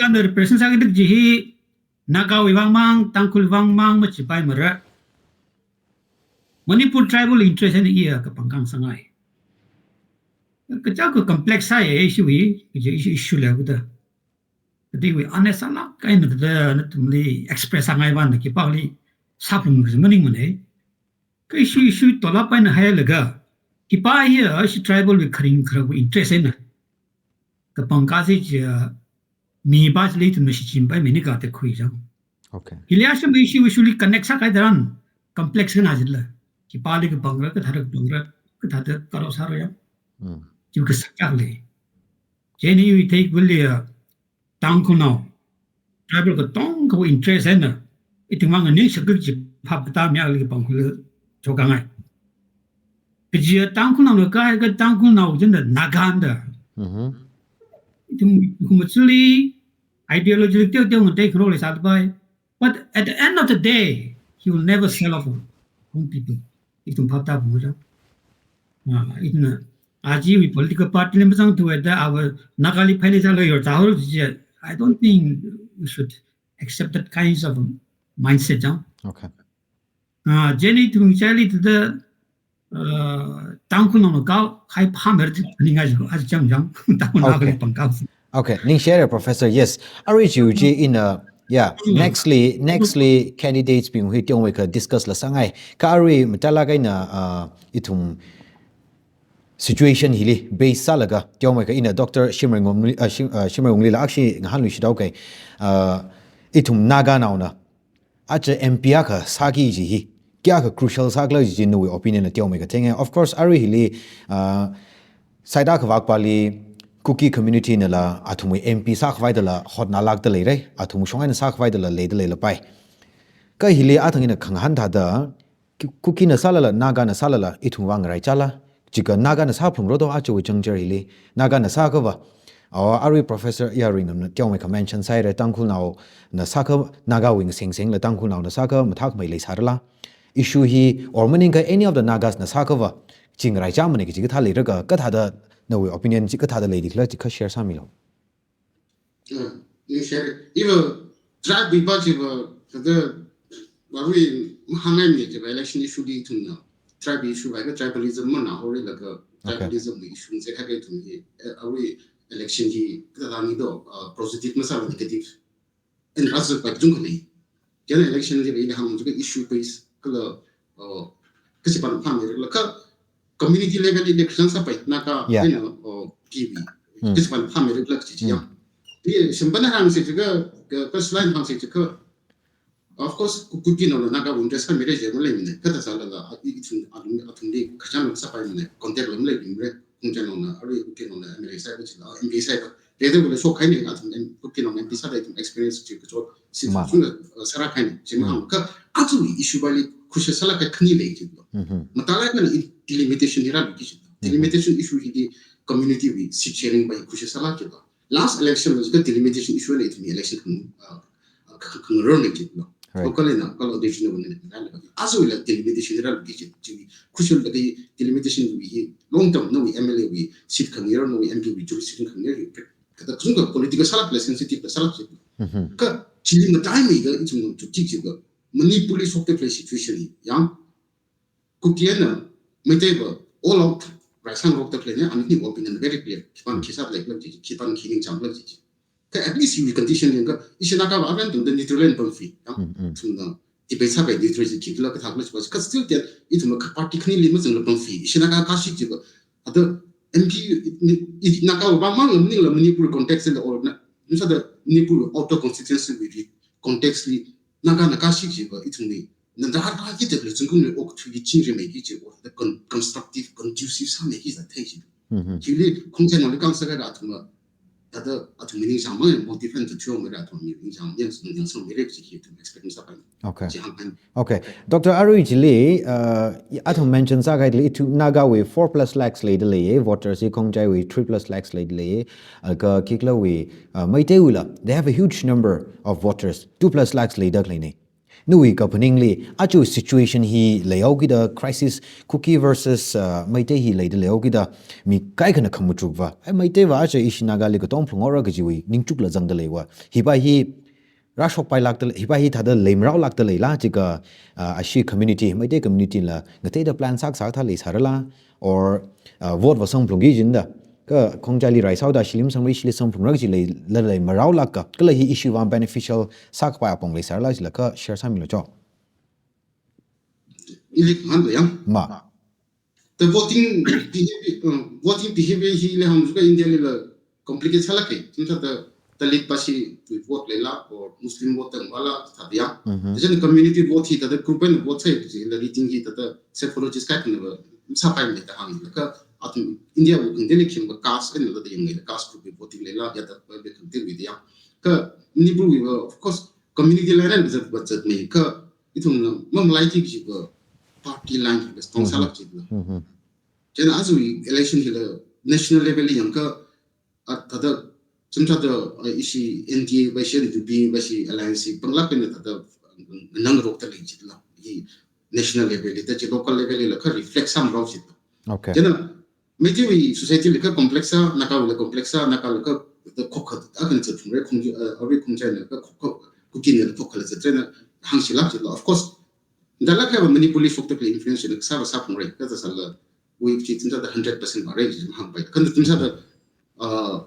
Kanda represent sāki kaji hi, Nagawui vang mang, Tangkhulwui vang mang machipaimara. Manipur tribal interest eina iya kapangkang sāngai. Kaja ka complex sāya issue hi, kaja issue, issue lei kuda. Kadiwui honest sālāk eina thāda nathumli express sāngai vāna khipāli sāphung kaji maningmana. Ka issue, issue tolap eina hailaga, khipā hiya ishi tribal wui kharing kharawui interest eina kapangkā si chiya, mi pa chili ithumna shichinpaimana kathā khui jang. Okay. Hili asham issue issue li connect sākahai tharan complex eina jila. Khipāli kapangra, kathāda kapangra, kathāda karo sāra ya. Mm. Chi kasak chak lei. Chieina iwui theikakhuili, uh, Tangkhulnao tribal katongawui interest eina, ithumwui ningshakki kaji phap katā mayāli pangkhuili chokhangai. Kaji Tangkhulnaona kahai ka Tangkhulnao china Naga da. Mm-hmm. Ithum, ithum actually ideology teoteo ngatei kharok leisāpai. But at the end of the day, he will never sell off our own people. Ithum phap tāphalungra. Ah, ithumna, ajiwui political party li mazangthuda our Nagali phaini sālo yorchāhaowa ji, I don't think we should accept that kinds of mindset, jang. Okay. Ah, chieina ithum chili thāda, uh, Tangkhulnaona kaohai phāmeira ji, ningai ji, aja chang jang, Tangkhulnao Okay. Nagali pangkao. Okay, ningshire, Professor. Yes. Arui chiwui chi ina, yeah, Mm. nextly, nextly candidates bing hi teomeikha discuss la sāngai. Kha arui mathālāk eina, uh, ithum situation hili base sālaga teomeikha ina Doctor Shimray Wungli, uh, Shim-, uh, Shimray Wungli la akhashi ngahānluishit haowa. Uh, ithum Naganaona aja M P akha sāki kaji hi kayākha crucial sākhala kaji nawui opinion la teomeikha theingai. Of course, arui hili, uh, side akhavak pāli Kuki community nala athumwui M P sākhavai dala hotnālākda leira, athum shong eina sākhavai dala leida leilapai. Kha hili athang ina khangahān thāda, Ku-, Kukina sālala, Nagana sālala, ithumwui vang ngaraichāla. Chikha Nagana sāphalungra do ajawui juncture hili. Nagana sākhava, oh, arui Professor Yaruingamna teomeikha mention sāhaira, Tangkhulnaona sākha Nagawui ngasengsengla Tangkhulnaona sākha mathākhamei leisārala. Issue hi, or maningkha any of the Nagas na sākhava, chi ngaraichāmana kaji kathā leira kha, kathāda nawui opinion chi kathāda lei jikhala chi kha share sāmilu. Uh, ningshire. Iva tribe wui pā chiva, thāda, arui mahāngngaimana chiva election issue li ithumna. Tribe issue vai kha tribalism manā horila kha Okay. tribalism wui issue se kha ithum hi, eh, arui election hi kathāda ni do, uh, positive masāla negative. And as a, like, jung khalei. Kha election li ina hāng chiakha issue base kala, uh, kachi pāna phāmeira khala kha community level li election sāpai, Naga Yeah. eina, uh, Kuki wui. Mm. Kachi pāna phāmeira khala kaji chi Mm. ya. Di shimpan hāngsa chiakha, ka, ka slide hāngsa chiakha, of course, Ku-, Kukinaona Nagawui interest khameira ji maleimana. Kathā sālala, a, i, ithum, athum, athumli kachāng sāpaimana. Contact la maleimara. Khongjainaona, arui Kukinaona M L A sāpai chila, M P sāpai. Rede wala shokhaina, athum M-, Kukinaona M P sāda ithum experience chi kachot, si Ma. Suna, uh, sāra kahaina, chi Mm. mahāng. Kha, ajawui issue pāli khuisha sālāk kahai khani lei jilo. Mm-hmm. Mathālāk eina delimitation hi rāluiki jilo. Mm-hmm. Delimitation issue hili community wui seat sharing pā khuisha sālāk jilo. Last election la jiakha delimitation issue eina ithum election khang, uh, uh, kha-, kha-, khangarorna jilo. Right. Local eina, kala regional eina, eina, eina. Ajawuila delimitation hi rāluiki ji, ji, crucial da delimitation wui hi, long term, nawui M L A wui seat khangayar, nawui M P wui jurisdiction khangayar hi, kathā kachungkha political sālākla sensitive la sālāk ji. Mm-hmm. Kha, chili mataimeiga, ithum ngachukki jiakha, Manipur li shokda khalei situation hi, yang, Kuki eina Meitei va all out raisāngarokda khaleina, ani hi opinion very clear. Khipāna khi sāda leikhala ji, khipāna khi ningchāngkhala ji. Kha at least iwui condition yangakha, ishi Nagava aven tungda neutral eina pangfi, ya. Mm, mm. Ithumna debate sāpai neutral ji khikhala kathākhala jiva. Kha still then, ithumva kha party khanili mazangla pangfi. Ishi Naga kashi jiva. Ada M P, i, i, Nagava vāmang maningla Manipur context la or na, nusāda Manipur outer constituency wui context li Nagana kashi jiva, ithumli Nanda hār hār ki tekle zungkum le ok thui ki chingri mei ki chi or the con-, constructive, conducive sāmei ki za thei chi. Mm-hmm. Chili Khongjainaoli kang sākha athum, thāda athum meaning chang mang motivate to thio mei athum meaning chang yang sung yang sung mei rek chi ki athum expect sāpai. Okay. Chi hāngpai. Okay. Doctor Arui chili, uh, athum mention sākahaili ithum Nagawui four plus lakhs leida lei, voters hi Khongjaiwui three plus lakhs leida lei, uh, kha khikhalawui, uh, Meiteiwuila, they have a huge number of voters, two plus lakhs leida khaleina. Nawui kaphaningli, aja situation hi leihaokida crisis, Kuki versus, uh, Meitei hi leida leihaokida, mi kaikhana khamachukva. Ai, Meiteiva aja ishi Nagali katong phalungra kajiwui ningchukla zangda leiva. Hiva hi rāshokpailākda, hiva hi thāda leimaraolākda leila, jiakha, uh, ashi community, Meitei community la, ngateida plan sākasā thā leisārala, or, uh, vote va sangphalungki jida, kha Khongjaili rai sāhaoda shili masangmara, shili sangphalungra kaji leila leimaraolāka, kala hi issue vang beneficial sākapai apong leisārala jila kha share sāmilu cho. Ili khan lo yang. Ma. The voting behavior, um, voting behavior hili hāngchiakha India lila complicate sālāka. Chithāda Dalit pāshi vote leila or Muslim vote tangvala thāda yang. Mhm. Chieina community vote hi thāda group eina vote sāi kaji la riting hi thāda psychologist kaikhana va sāpai mei da hānglakha athum India wui khangatei khim va caste eina thāda yanglei, caste group wui voting leila ya da va khangatei wui da yang. Kha Manipur wui va, of course, community line eina va zat va zat mei kha ithumna mamalaiki kaji va party line va strong Mhm. sālak jila. Mhm. Chieina aja election hila national level li yangkha, a, thāda, chimsāda, a, ishi N D A vāshi, U P vāshi alliance panglāk eina thāda, nangrokta lei jila. Hi national level li, thāda chi local level lila kha reflect sāmarao jila. Okay. Chieina, Meitei wui society lila kha complex sā, Naga wui la complex sā, Naga la kha, thāda khokha, akan zat phungrei khung, a, arui khung chieina kha khokha, Kuki na la khokha la zat chieina hāngshilak jila. Of course, thālāk eina va Manipur li shokta khalei influence na kasā va sāphungrei, kha sāsāla, wui chi chimsāda hundred percent vāra chi hāngpai. Kha chimsāda, uh,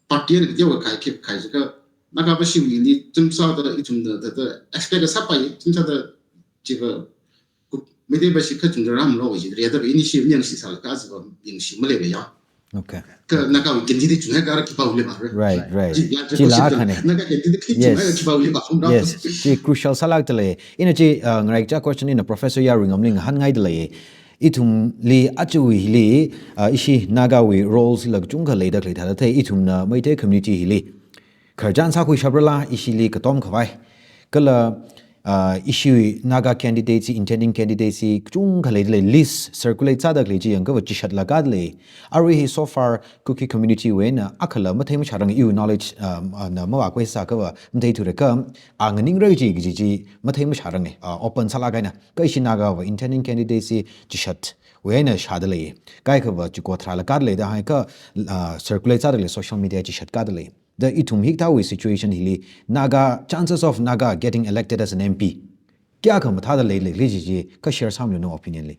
party eina kateokha khai khip khai jiakha, Naga vāshiwuili chimsāda ithumna thāda expect sāpai, chimsāda chi va, ku, Meitei vāshi kha chungda ramlo ji, rida va ini shi yangsi sālakha aja va yangsi maleila ya. Okay. Kha Naga wui candidate chunghai kha khipā wui leiva, right? Right, right. Chi la Chila leadership akhana. Naga candidate khi Yes. chunghai khipā wui leiva, um, Yes. Chi crucial sālakta lei. Ina chi, uh, ngaraicha question ina Professor Yaruingamli ngahānngaida lei. Ithumli aja wui hili, uh, ishi Naga wui roles la kachungkha leida khalei thāda thei, ithumna Meitei community hili khararchan sākhuishaprala ishili katom khavai. Kala, ah, ishi Naga candidates, intending candidates kachungkha leida lei, list circulate sāda khalei chi yangkha va chishat lākda lei. Arui hi so far Kuki community wui eina akhala mathei masharang, iwui knowledge, ah, ah, na mavākhui sākha va matheithura kha, a nganingra chi kaji chi mathei masharang, ah, open sālāk eina. Kha ishi Naga va intending candidates chishat wui eina shāda lei. Kaikha va chiko tharā lākda lei da hāngkha, ah, circulate sāda lei, social media chishat kāda lei. Da ithum hikathāwui situation hili, Naga, chances of Naga getting elected as an M P kayākha mathāda lei, leili chi chi, kha share sāmilu nawui opinion li.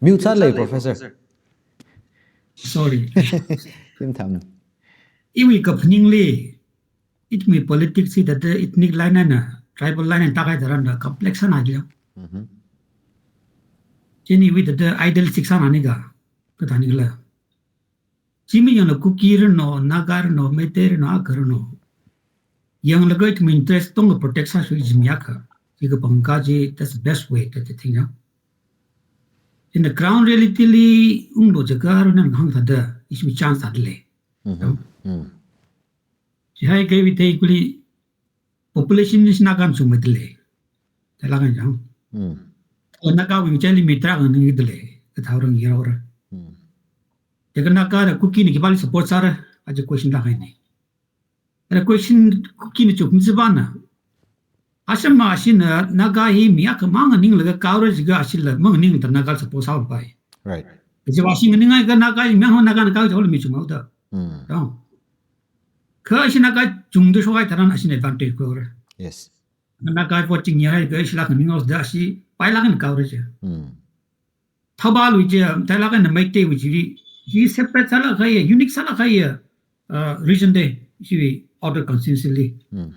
Mute sālei, Professor. Sorry. Kim tham. Iwui kaphaningli, ithumwui politics hi thāda ethnic line eina, tribal line eina tākahai tharan da complex sāna jiya. Mhm. Chieina iwui thāda idealistic sāna ni kha, kathā ni khala. Chi mayangla Kuki rano, Naga rano, Meitei rano, akha rano. Yanglaga ithumwui interest tongkha protect sāshui jimiya kha. Chi kapangkha chi, that's the best way, that's the thing, ya. In the ground reality li, unglo jiakha aruina hāng thāda, ishiwui chance thāda lei. Mhm. Mm. Chihai kha iwui theikuli population is Naga chungmeida lei. Thālāk eina jang. Mm. O Naga wui chili mi tarākha ningda lei. Kathā rang yara. Mm. Jiakha Naga da Kuki na khipāli support sāra, aja question lākhaina. Ara question Kuki na chukmizibana. Ashama ashina Naga hi mi akhamang nganinglaga kaora jiakha ashila manganingda Naga support sāpai. Right. Kajiva ashi nganinghaiakha Naga hi mi akhamang Naga na kaora jiakha mi chungmada. Mm. Dong. Kha ashi Naga chungda shokhai tharan ashina advantage khuira. Yes. Naga vote chingya haiakha ashila khaning haoda ashi pailāk eina kaora jiya. Mm. Thoubal wui chi, thālāk eina Meitei wui chi, hi separate sālāk kahai, unique sālāk kahai, uh, region da, ishi outer constituency li. Mm.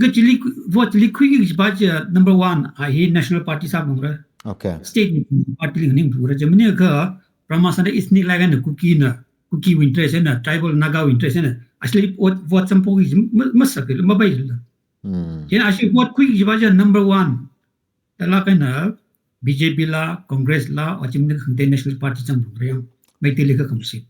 Kha chili, vote chili khuiki kajiva chi, number one, a hi national party sāphalungra. Okay. State party li ningphungra. Chi maningakha, Brahma Sanda ethnic line eina Kuki na, Kuki wui interest eina, tribal Naga wui interest eina, ashili vote, vote samphoki kaji ma, masāphalung, mapailung. Mm. Chieina ashi vote khuiki kajiva chi, number one, thālāk eina B J P la, Congress la, aja maningakha khangatei national party zangphalungra yang, Meiteili kha khamsit.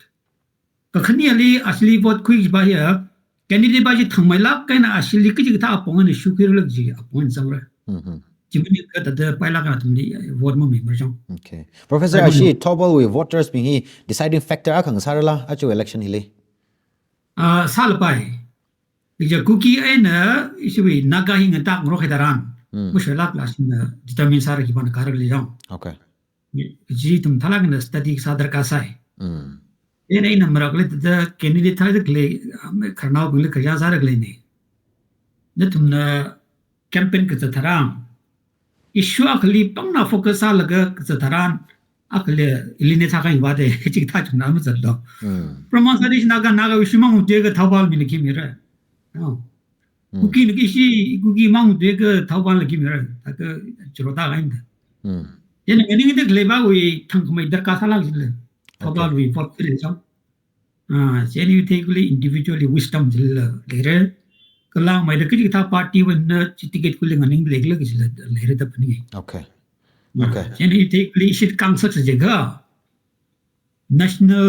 Kakhaneli ashili vote khuiki kajiva hiya, candidate va chi thangmeilāk eina ashili kachikathā apong eina shukhuirala kaji apong eina zangra. Mhm. Chi maningakha thāda pailāk eina athumli vote mamimara jang. Okay. Professor, Ai, ashi mami. Thoubal wui voters bing hi deciding factor akha ngasārala, aja election hili? Ah, sālapai. Kaja Kuki eina ishiwui Naga hi ngatāngarok kahai tharan. Hmm. Mashoilākla ashina determine sāra khipāna karak li jang. Okay. Chi ithum thālāk eina study sā darkar sai. Hmm. Ina ina marakli thāda candidate thāda khalei, um, khararnaobingli khararchan sāda khaleina. Nathumna campaign kazat tharan, issue akhali pāngna focus sālaga kazat tharan, akhali alienate sākahai vāda, chikathā chungna mazatlo. Hmm. Brahma Sanda ishi Naga, Naga wui ishi mang ude kha Thoubal mina khi mira. No. Hmm. Kuki na khi ishi, Kuki mang ude kha Thoubal la khi mira. Thākha chiro tākahaina. Hmm. Chieina nganingda khaleiva wui thangkhamei darkar sālāk jila. Thoubalalwui vote khuileisang. Ah, chieina iwui theikhuili individually wisdom chila leira. Kala maida kaji kathā partywui eina chi ticket khuili nganingleikhala kajila leira da phaninga. Okay. Ma, Okay. Chieina iwui theikhuili ishi khangasak sājiakha national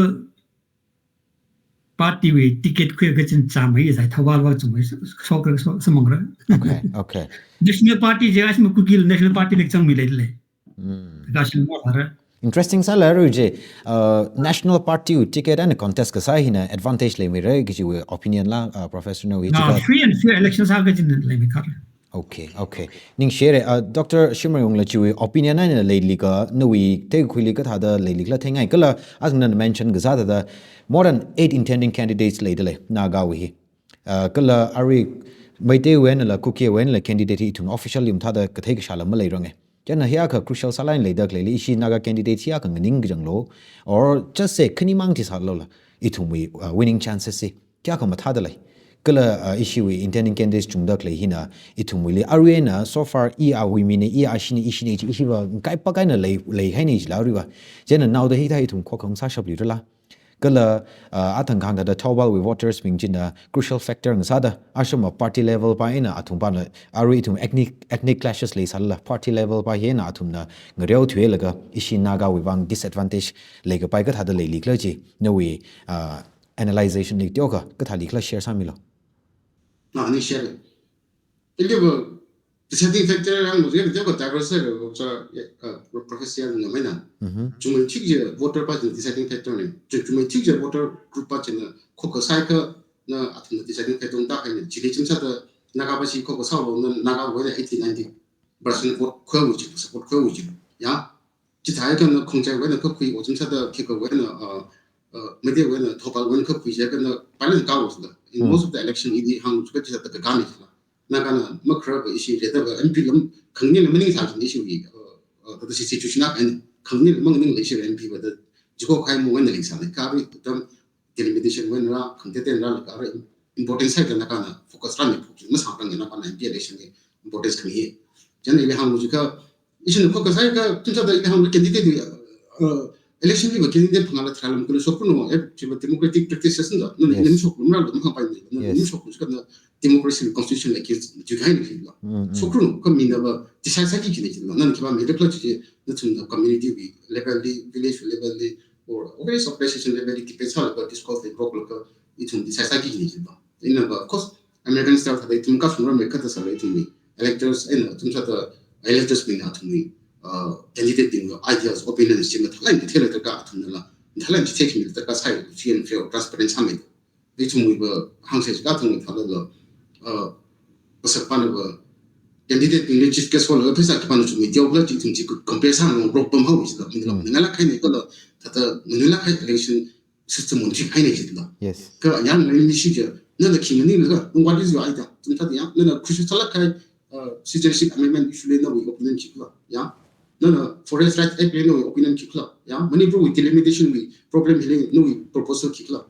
partywui ticket khuiakha chānjāmei sai Thoubal va chungmei shokra so samangra. Okay, okay. National party je asima Kukila national party lek changmi leilei. Hmm. Kashin mo thara. Interesting sālala arui chi, uh, national partywui ticket eina contest kasā hina advantage leimeira kajiwui opinion la, uh, Professor nawui Na, chi ka- free and fair election sākajina leimei kar. Okay, okay. Ningshire, uh, Doctor Shimrayungla chiwui opinion eina leilikha, nawui theikhuili kathāda leilikhala theingai kala, athangna mention kasā thāda, more than eight intending candidates leidalei, Nagawui hi. Uh, kala arui Meiteiwui einala, Kukiwui einala candidate hi ithum officially mathāda kathei kashāla maleirange. Chieina hiyākha crucial sālāk eina leida khaleili, ishi Naga candidate hiyākha nganingkachanglo, or just say khanimang chi sālola, ithumwui, uh, winning chances hi kayākha mathāda lei. Kala, uh, ishiwui intending candidates chungda khalei hina, ithumwuili arui eina so far i awui mina, i ashina, ishina chi, ishiva ngaipak eina lei, leihaina chila aruiva. Chieina naoda hithā ithum khokkha ngasāshapluirala. Kala, uh, athang kahāng thāda Thoubalwui voters bing china crucial factor ngasāda, ashama party level pa eina athum pana, arui ithum ethnic, ethnic clashes leisālala, party level pa hi eina athumna ngareothuilaga, ishi Nagawui vang disadvantage leikapai kathāda leilikhala chi, nawui, uh, analyzation li teokha, kathālikhala share sāmilo. Na, ningshire. Iliva deciding factor hāngluiakha teokha diverse sāra, cha, ya, uh, Professor Yalungna maina. Mhm. Chungmeithui kaji voter pa china deciding factor na. Chu-, chungmeithui kaji voter group pa china khokkha sāakha na athumna deciding factor tāhaina. Chili chim sāda Naga pa chi khokkha sālo na Nagawui eina eighty ninety percent vote khuiwui chi, support khuiwui chi. Ya. Chithāakha na Khongjaiwui eina kakhui, o chim sāda Khekawui eina, uh, uh, Meiteiwui eina Thoubalwui eina kakhui jiakha na balance kawo sāda. In Hmm. most of the election ili hāngluiakha chithāda kakāna chila. Nagana makharava ishi reda va M P lam khanganingla maningsā jin ishiwui, uh, uh, thāda si situation akha eina khanganingla manganinglei ishi M P va da jiko khai mo eina leisālei. Kha arui tam delimitation wui einala, khangatei einala, kha arui important side la Nagana focus rāmi phok jin masārange Nagana M P election hi importance khami hi. Chieina ili hāngluiakha, ishi na khokkha sāakha, chim sāda ili hānglu candidate, uh, election liva candidate phangāla tharālam kala shokra no, eh, chiva democratic practices na, na, Yes. na shokra mara lo, makhangpai na, na, Yes. na shokra kha na democracy constitution la case, ju khai na kila. Mm, mm. Shokra no, kha mina va decide sāki kajina chila, na khipā mi de khala chi, nathumna community wui level li, village level li, or various organization level li debate sālaga discourse li rok laga ithum decide sāki kajina chila. Ina va, of course, American style thāda ithum kashungra America thāda sāla ithumwui electors, eina ithum sāda electors bingna athumwui, uh, candidate bingwui ideas, opinions chi mathālāk eina theila tarākha athumnala, mathālāk eina chi theikhamila tarākha sai, free and fair, transparent sāmei. Ithumwui va hāngsa chi kathang thālala, uh, pasak pana va candidate bingli chief guest hall va pheisā khipāna chungmei teokhala chi ithum chi compare sāngarok pamhaowa chila, mi la, Mm. mi la khai ni kala, thāda mi la khai election system wun chi khai ni chila. Yes. Kha yang ni mi shi ja, nana khi nganinglaga, what is your idea? Chithāda yang, nana khuishu sālāk kahai, uh, citizenship amendment issue li nawui opinion khikhala, ya. Nana Forest Rights Act li nawui opinion khikhala, ya. Manipur wui delimitation wui problem hili nawui proposal khikhala.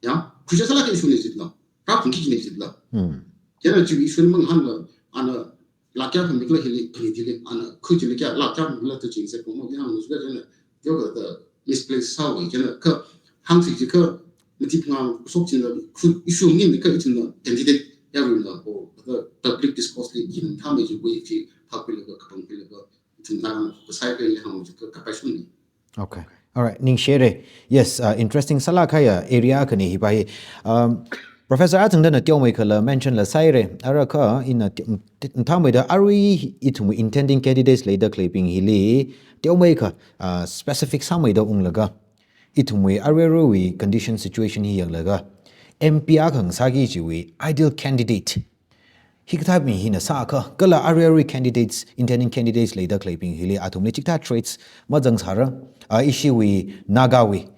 Ya, khuishu sālāk kahai issue ni chila. Rāphungki kajina chila. Hmm. Chieina chi issue ni mangahānla, ana lākya khamikhala hili, khani dili, ana khui chili kya lākya khamikhala to ching se komo yang nu ka chieina, teokha thāda misplace sāhaowa chieina kha hāngsi jiakha mati phangā shok china khu issue nganingkha ithumna candidate yaruina o thāda public discourse li yin thāmei chiwui chi phākhuilaga kapangkhuilaga ithum nang kasai kali hāng jiakha kapai shunni. Okay. All right. Ningshire. Yes, uh, interesting sālāk kahai area khani hi pa hi. Um, Professor athangdana teomeikhala mention la sāhaira. Ara kha ina te-, te-, thāmeida arui ithumwui intending candidates leida khaleibing hili teomeikha, uh, specific sāmeida unglaga ithumwui arui aruiwui condition situation hi yanglaga M P akha ngasāki kajiwui ideal candidate hikathā mi hina sāakha, kala arui arui candidates, intending candidates leida khaleibing hili athumli chikathā traits mazangsāra, a, ishiwui Nagawui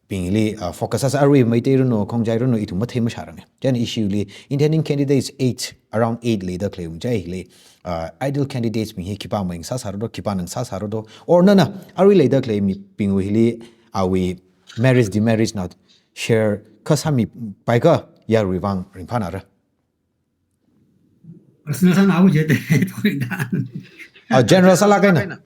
bing hili, a, focus sāsa arui Meitei ranu, Khongjai ranu ithum mathei mashārange. Chieina ishiwuili intending candidates eight, around eight leida khalei ung chai hili, a, ideal candidates bing hi khipā mazangsāsāra do, khipāna ngasāsāra do, or nana arui leida khalei mibingwui hili awui merits, demerits na share kha sāmipaikha yaruiwui vang ringphānāra. Personal sānao je te, point da. Ah, general sālāk eina.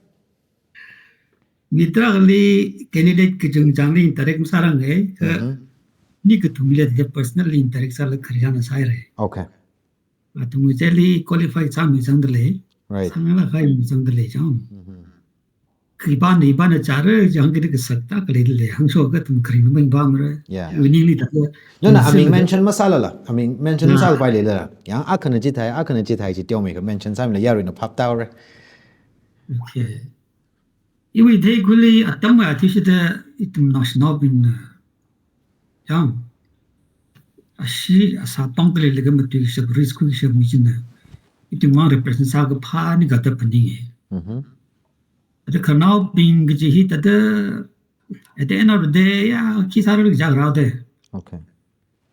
Mi tarākhali candidate kachungchangli interact masāranga, kha Mm-hmm. mi kathumli personally interact sālaga khararchan sāhaira. Okay. Athum chili qualify sāmi zangda lei. Right. Sāngalākahai mi zangda lei chang. Mm-hmm. Khipāna, khipāna chāra chang kida kasakta khalei da lei. Hāngshoka athum kharing mangpamra. Yeah. Winning li ta. No, no, I mean, mention masālala. I mean, mention Ah. masālapai leilala. Yang akhana chithai, akhana chithai chi teomeikha mention sāmila yaruina phap tāhaora. Okay. Iwui theikhuili atam athishida ithum naoshinaobingna, yang, ashi asā pangda leilaga matuikashap, risk khuikashap mi china ithumwui vang represent sākaphā ni kathā phaninga. Mm-hmm. Thāda khanaobing kaji hi thāda, at the end of the day, ya, khi sāra rik jak rao de. Okay.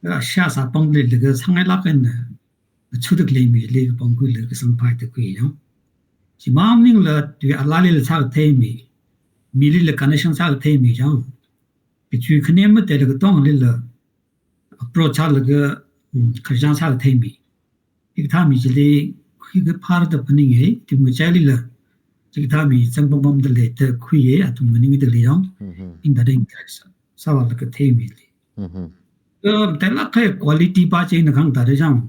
Ashi asā pangda leilaga sāngailāk eina, achuda khalei mili kapangkhuilaga kasangpai da khui yang. Chi maningla tui alali la sākathei mi, milila connection sākathei mi yang. Kachui khane matheila katongalila approach sālaga, mm, khararchan sākathei mi. Hikathā mi chili khuikaphāra da phaninga, ithum ngachailila. Chikathā mi zangpam pamda lei da khuiya, athum nganingda lei yang. Mm-hmm. Inda da interact sā, sāvālaga thei mili. Mm-hmm. Um, thālākahai quality pa china khangtā da chang.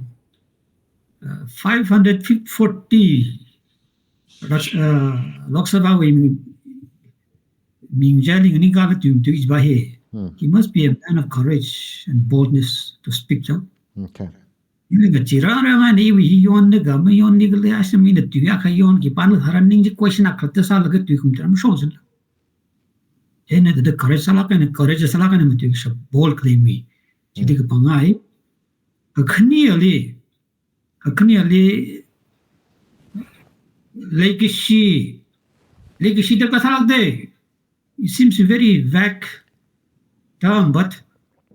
Uh, five hundred forty Ras-, uh, Lok Sabha wui mi-, ming jali ngani kala tum tu ij ba he. Hmm. He must be a man of courage and boldness to speak, chang. Okay. Ina ngachee rāra ngani iwui hi yonlaga, mayonli kala asam ina tui akha yon khipāna tharan ning chi question akha ta sālaga tui kum tharan shok zin. Hina thāda courage sālāk eina, courage sālāk eina matuikashap bold khalei mi. Chili Mm. kapangai. Kakhaneli, kakhaneli legacy, legacy da kasālāk de. It seems very vague term, but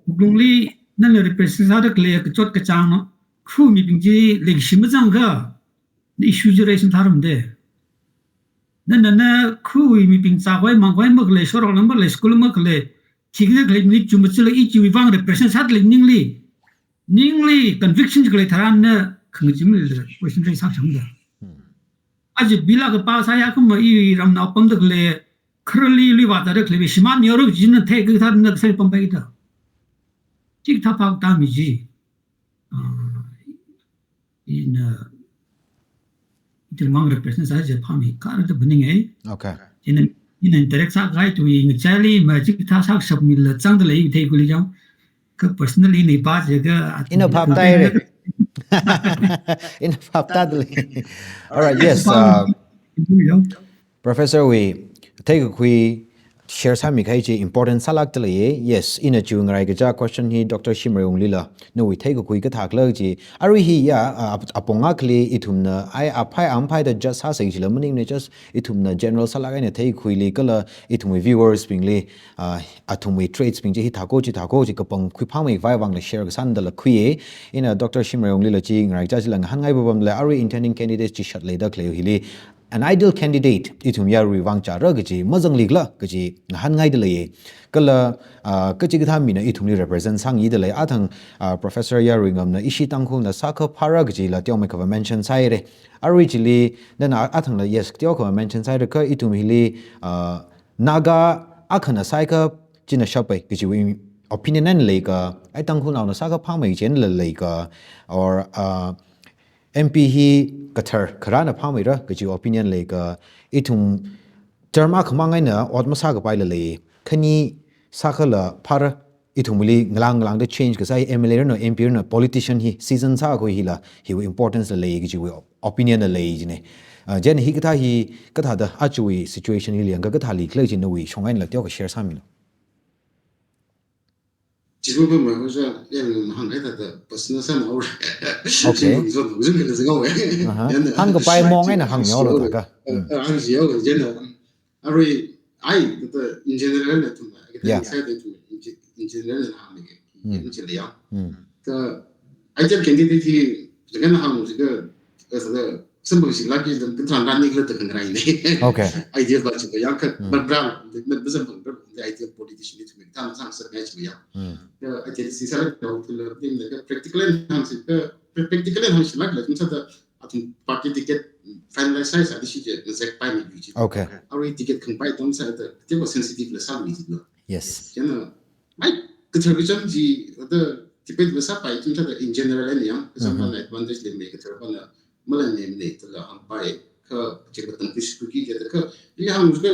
wuklungli nana represent sāda khalei kachot kachāng, khu mibing chi legacy mazangakha, na issue chi raise sātharam de. Nana, na khu mibing zākhavai mangkhavai makhalei, shorok lam makhalei, school makhalei, thikda khalei mi chum chila i chiwui vang represent sāda lei ningli. Ningli conviction khalei tharan na khangachimli question raise sāshang da. Hmm. Aja bila kapā sāya khama iramnao pamda khalei, kharali lui vātāda khalei, shimān yorok jina thei kathā na kasai pampai da. Chikathā phap tāmi chi. Ah, ina, ithumwui vang represent sākaphā mi kharā da phaninga. Okay. Ina, ina interact sākahai tui ngachaili ma chikathā sākashap mila zangda lei theikhuili chang. Kha personally ina pa jiakha, Ina phap tāhaira. Ina phap tāda lei. All right, yes, uh, Professor wui theikakhui share sāmikahai chi important sālākda leiya. Yes, ina chiwui ngarai kaja question hi Doctor Shimray wunglila nawui theikakhui kathā khala chi. Arui hi ya, uh, ap-, apong akhali ithumna ai aphai amphai da judge sāsa kajila maningmana, just ithumna general sālāk eina theikakhuili kala ithumwui viewers bingli, uh, athumwui traits bing chi hithākha chithākha chi kapangkhui phāmeikhavai vangla share kasāna dala khuiya. Ina Doctor Shimray wunglila chi ngarai kaja chila ngahānngai pam pamla arui intending candidates chishat leida khalei hili an ideal candidate ithum yaruiwui vang chāra kaji mazangli khala kaji ngahānngaida leiya. Kala, ah, kachikathā mina ithumli represent sāngida lei. Athang, ah, Professor Yaruingamna ishi Tangkhulna sākaphāra kajila teomeikhava mention sāhaira. Arui chili nana athangla yes teokhava mention sāhaira kha ithum hili, ah, Naga akhana sāakha china shapai kajiwui opinion eina leikha, ai Tangkhulnaona sākaphāmei chila leikha, or, uh, M P hi kathar kharāna phāmeira kajiwui opinion leikha, ithum term akhamang eina ot masākapaila lei, khani sākhala phāra, ithumli ngalang ngalangda change kasā M L A ranu, M P ranu, politician hi season sākhui hila, hiwui importance la lei kajiwui opinion la lei jina. Uh, chieina hikathā hi kathāda aruiwui situation hili yangakha kathāli khala chi nawui shong einala teokha share sāmilu. Chiwui pamma hoja, yang hāngkahai thāda personal sāhaora. Okay. Zon zon kala zinghaowa. Aha. Hāngkapai mong eina hāngmilu thākha. Eh, Mm. eh, hāngmilu, chieina. Arui, ai, thāda in general na thumna, kita Yeah. side thumna, in ge-, in general na hāngmiga, Mm. yang chila yang. Mm. Kha, ideal candidate hi, jika na hāng jika, thāda, samphang shilāk kaji lam, kathāda rāni khala da khangarai na. Okay. Ideal pa chila yang kha, Mm. but brown, but, but samphang, but the ideal politician ni thumna, thāda sāngasakngai chila yang. Mm. Kha, ideal si sālāk da, khala, thumna, kha practical na hāngsi, kha pra-, practical na hāngshilākla, thumna thāda, athum party ticket, finalize sāsāda shi je, ngazek pai mi chi. Okay. Arui ticket khangpai atam sāda, tewa sensitive la sāmi jilo. Yes. Chieina, mai, kathar kacham chi, thāda debate la sāpai, chum thāda in general ni yang, kacham Mhm. pana advantage leimei, kathar pana maleimeimana, thāla hāngpai, kha, che katam kush kuki, thāda kha, ili hāng ka,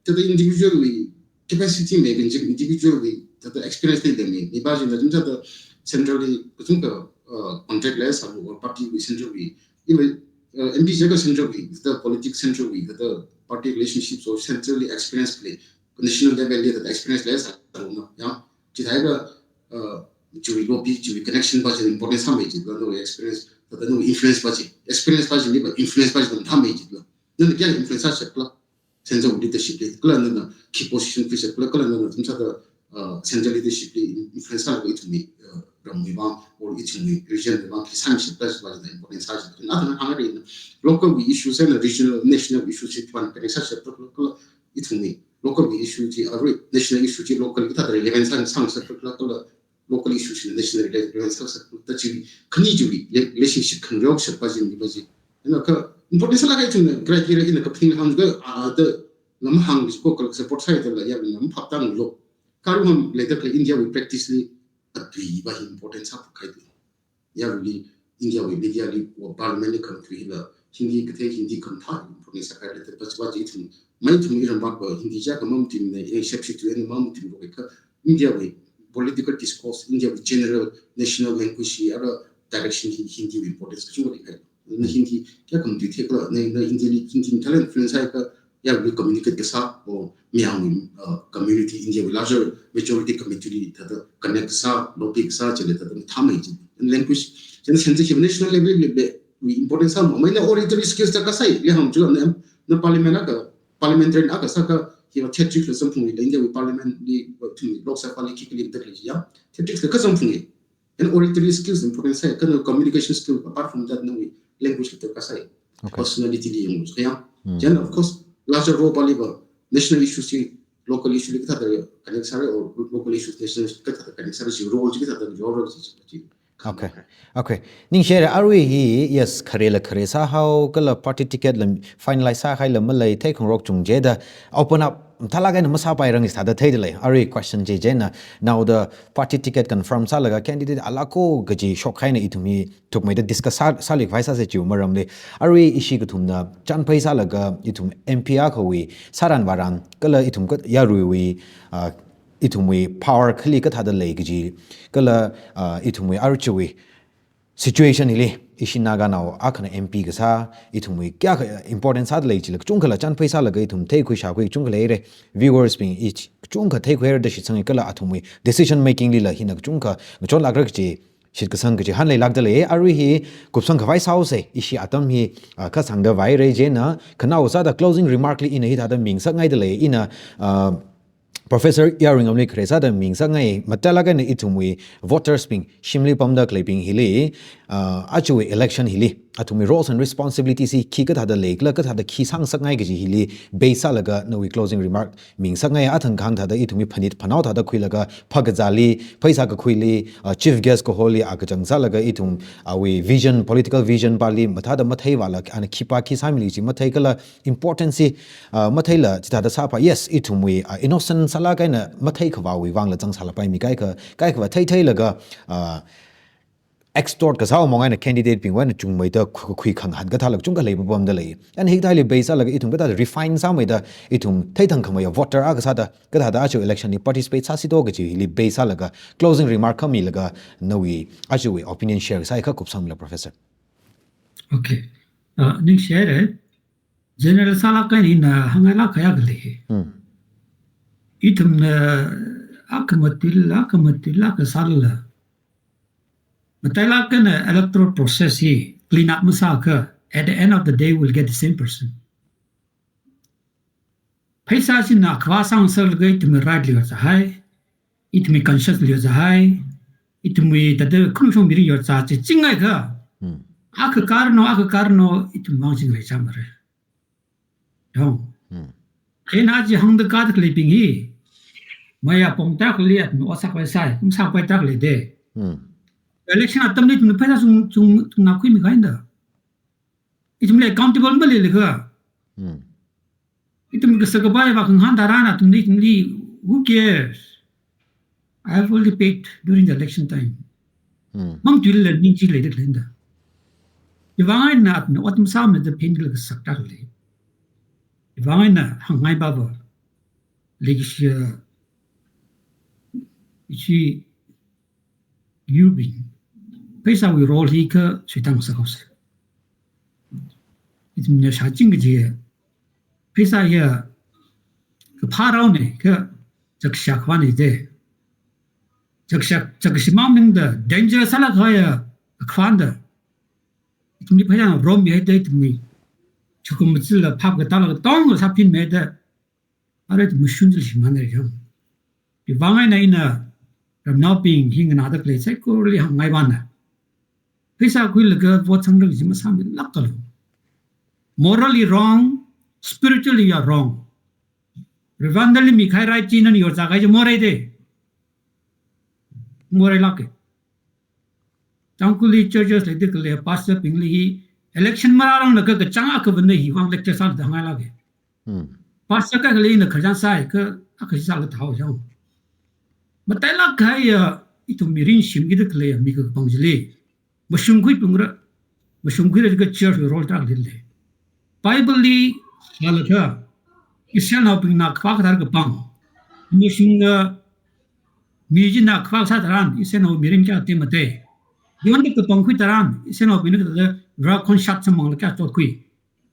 thāda individual wui capacity mei, individual wui, thāda experience leimei, mi pa china chum thāda centrally, kachungkha, uh, contract la sālu, or party wui central wui, ili, uh, M P jiakha central wui, thāda politics central wui, thāda party relationships or centrally experience khalei, national level li thāda experience la sālu na, ya. Chithākha, uh, chiwui lobby, chiwui connection pa chi important sāmei jilo, nawui experience, thāda nawui influence pa chi, experience pa chi li pa, influence pa chi mathāmei jilo. Nana kayākha influence sāshap khala, sense of leadership li, kala nana key position khuishap khala, kala nana chum sāda, uh, central leadership li influence sālaga ithumwui, uh, ramwui vang, or ithumwui region wui vang, khi sāmishap khala, chi pa chi important sāshap khala. Athang hāngra, local wui issues eina regional, national issues chi pan connect sāshap khala, kala ithumwui local wui issue chi, arui national issue chi local kathāda relevant sā, sāngasak khala, kala local issue china national relevant sāngasak khala, thāda chi khani chiwui le-, relationship khangareo shap pa chi, mi pa chi. Ina kha important sālaga ithumna criteria ina kaphaning hāngda, ah, thāda lam hāng chi ko kala support sāi thāla ya lam phap tanglo. Kha aruihon leida khalei India wui practice li atui pa hi important sāphakhai tu. Yaruili India wui media li or parliament li khamtui hila Hindi kathei Hindi khamathā important sākahai thāda pa chi pa chi ithum, mai ithum iram pa pa Hindi jiakha mamatuimana, eh, shapshi tui eina mamatuilu kha India wui political discourse, India wui general national language hi ara direction hi Hindi wui importance kachungkha leikahai. Na Hindi kayākha matui thei khala, na, na Hindi li, Hindi mathālāk influence sāakha, yaruili communicate kasā, or mayangwui, uh, community, India wui larger majority community li thāda connect kasā, lobby kasā, chili thāda mathāmei chi. And language, chieina sense of national level li, li, wui importance sāmamei na oratory skills thāda kasā, li hāng chila na, na parliament akha, parliamentarian akha sāakha, hiva theatrics la samphunga, India wui parliament li, wa thum Lok Sabha li khikha lim tak li ya, theatrics la kha samphunga. And oratory skills important sāi, kha na communication skill, apart from that, nawui language kathāda kasā, Okay. personality li yanglu kha ya. Hmm. Then, of course, larger role pa li pa, national issues chi, local issue li kathāda connect sāra, or local issues, national issues kathāda connect sāra, chi role chi kathāda role chi, chi. Okay. Okay. Ningshire, arui hi, yes, khare la khare sāhao, kala party ticket la finalize sākahai la malei, theikhangarok chungda, open up, mathālāk eina masāpairang sāda theida lei. Arui question chi chieina, naoda party ticket confirm sālaga candidate ala ko kaji shokhaina ithum hi thukmeida discuss sā, sālikhavai sāsa chiwui maramli. Arui ishi kathumna chānphai sālaga ithum M P akhawui sāran vāran, kala ithum ka yaruiwui, ah, ithumwui power khali kathāda lei kaji, kala, ah, ithumwui archiwui situation hili, ishi Naganao akhana M P kasā, ithumwui kayākha important sāda lei chila, kachungkhala chānphai sālaga ithum theikhui shākhui kachungkha leira, viewers bing i kachungkha theikhuira da shitsanga kala athumwui decision making lila hina kachungkha ngachonlākra kaji shitkasang kaji hāngleilākda lei. Arui hi kupsangkhavai sāhaosa, ishi atam hi, ah, kha sangda vaira. Chieina, khanao sāda closing remark li ina hithāda mingasakngaida lei, ina, ah, Professor Yaruingamli khare sāda mingasakngai, mathālāk eina ithumwui voters bing, shimli pamda khaleibing hili, ah, ajawui election hili, athumwui roles and responsibilities hi khi kathāda lei, kala kathāda khi sāngasakngai kaji hili base sālaga nawui closing remark mingasakngai. Athang kahāng thāda ithumwui phanit phanao thāda khuilaga, phakazāli, pheisā kakhuili, ah, chief guest kaholi, ah, kachang sālaga ithum, ah, awui vision, political vision pali mathāda matheivāla, ana khipā khi sāmili chi mathei kala importance hi, ah, matheila chithāda sāpai. Yes, ithumwui, ah, innocent sālāk eina matheikhavāwui vangla zangsālapai mi kaikha, kaikhava theitheilaga, ah, extort kasā mong eina candidate bingwui eina chungmeida khu-, khuikhangahān kathāla kachungkha leipapamda lei. And hikathāli base sālaga ithum kathāda refine sāmeida ithum theithangkhameiya voter akha sāda kathāda aja election li participate sāsi do kaji hili base sālaga closing remark khamilaga nawui ajawui opinion share sāakha kupsangla, Professor. Okay. Uh, ningshire. General sālāk eina hāngngailāk kahai akha lei. Hmm. Ithumna akha mathil, akha mathil, akha sālala, matailāk eina electoral process hi clean up masāakha, at the end of the day, we'll get the same person. Pheisā china khavā sāngasakda ithumwui right li yorzāhai, ithumwui conscience li yorzāhai, ithumwui thāda khanungshong mirin yorzā chi chingngaiakha, Hmm. akha karno, akha karno, ithum vang chingri chāmara. Dong. Hmm. Kha ina chi hāngda kathā khaleibing hi, maya pongda khali athum otsak vai sāi, kum sāpai da khaleida. Hmm. Election atamli ithum pheisā sung, sung, sung na khuimi kahaina. Ithumli accountable maleilakha. Hmm. Ithum kasā kapai vākhangahān tharan athumli, ithumli, who cares? I have already paid during the election time. Hmm. Mangthuilala ningchi leida khalei da. Chiwuivang eina athumna ot masāmana da phenkhala kasak tak lei. Chiwuivang eina hāngngai papa. Leikashiya, ishi, yubing. Pheisāwui role hi kha suitang sākhuisa. Ithumna shāching kaji. Pheisā hiya kaphā rao ne, kha zakshak vāne de. Zakshak, zakshimang ming da, danger sālāk kahaiya, akhwan da. Ithumli pheisā rommihaida ithumwui. Chukum machila phap katāla katongla sāphinmihaida. Ara ithum mashun chili shimānra jang. Chiwuivang eina ina ramnaobing hi nganāda khalei saikorali hāngngai vāna. Pheisā khuilaga vote sangra kaji masāmilāk kalu. Morally wrong, spiritually you are wrong. Reverendli mikahai right chi nana yorzākahai chi morei de. Moreilāka. Tangkhulli churches leida khalei pastor bingli hi election marāranglakha kachāng akha vāna hiwuivang lecture sāda hāngngailāka. Hmm. Pastor kaikhali na kharjan sāi kha akha sālaga thao jang. Matailāk kahaiya ithum mirin shimkida khalei mi kapang chili. Mashungkhui phungra, mashungkhuira kha church role tarākha leilei. Bible li sālaga, Israelnaobingna khavā kathar kapang. Mashungna, mi china khavā sā tharan, Israelnao mirin kayā te mate. Yonda kapangkhui tharan, Israelnaobingna kathāda rakhon shat samphanglaga kayā chotkhui.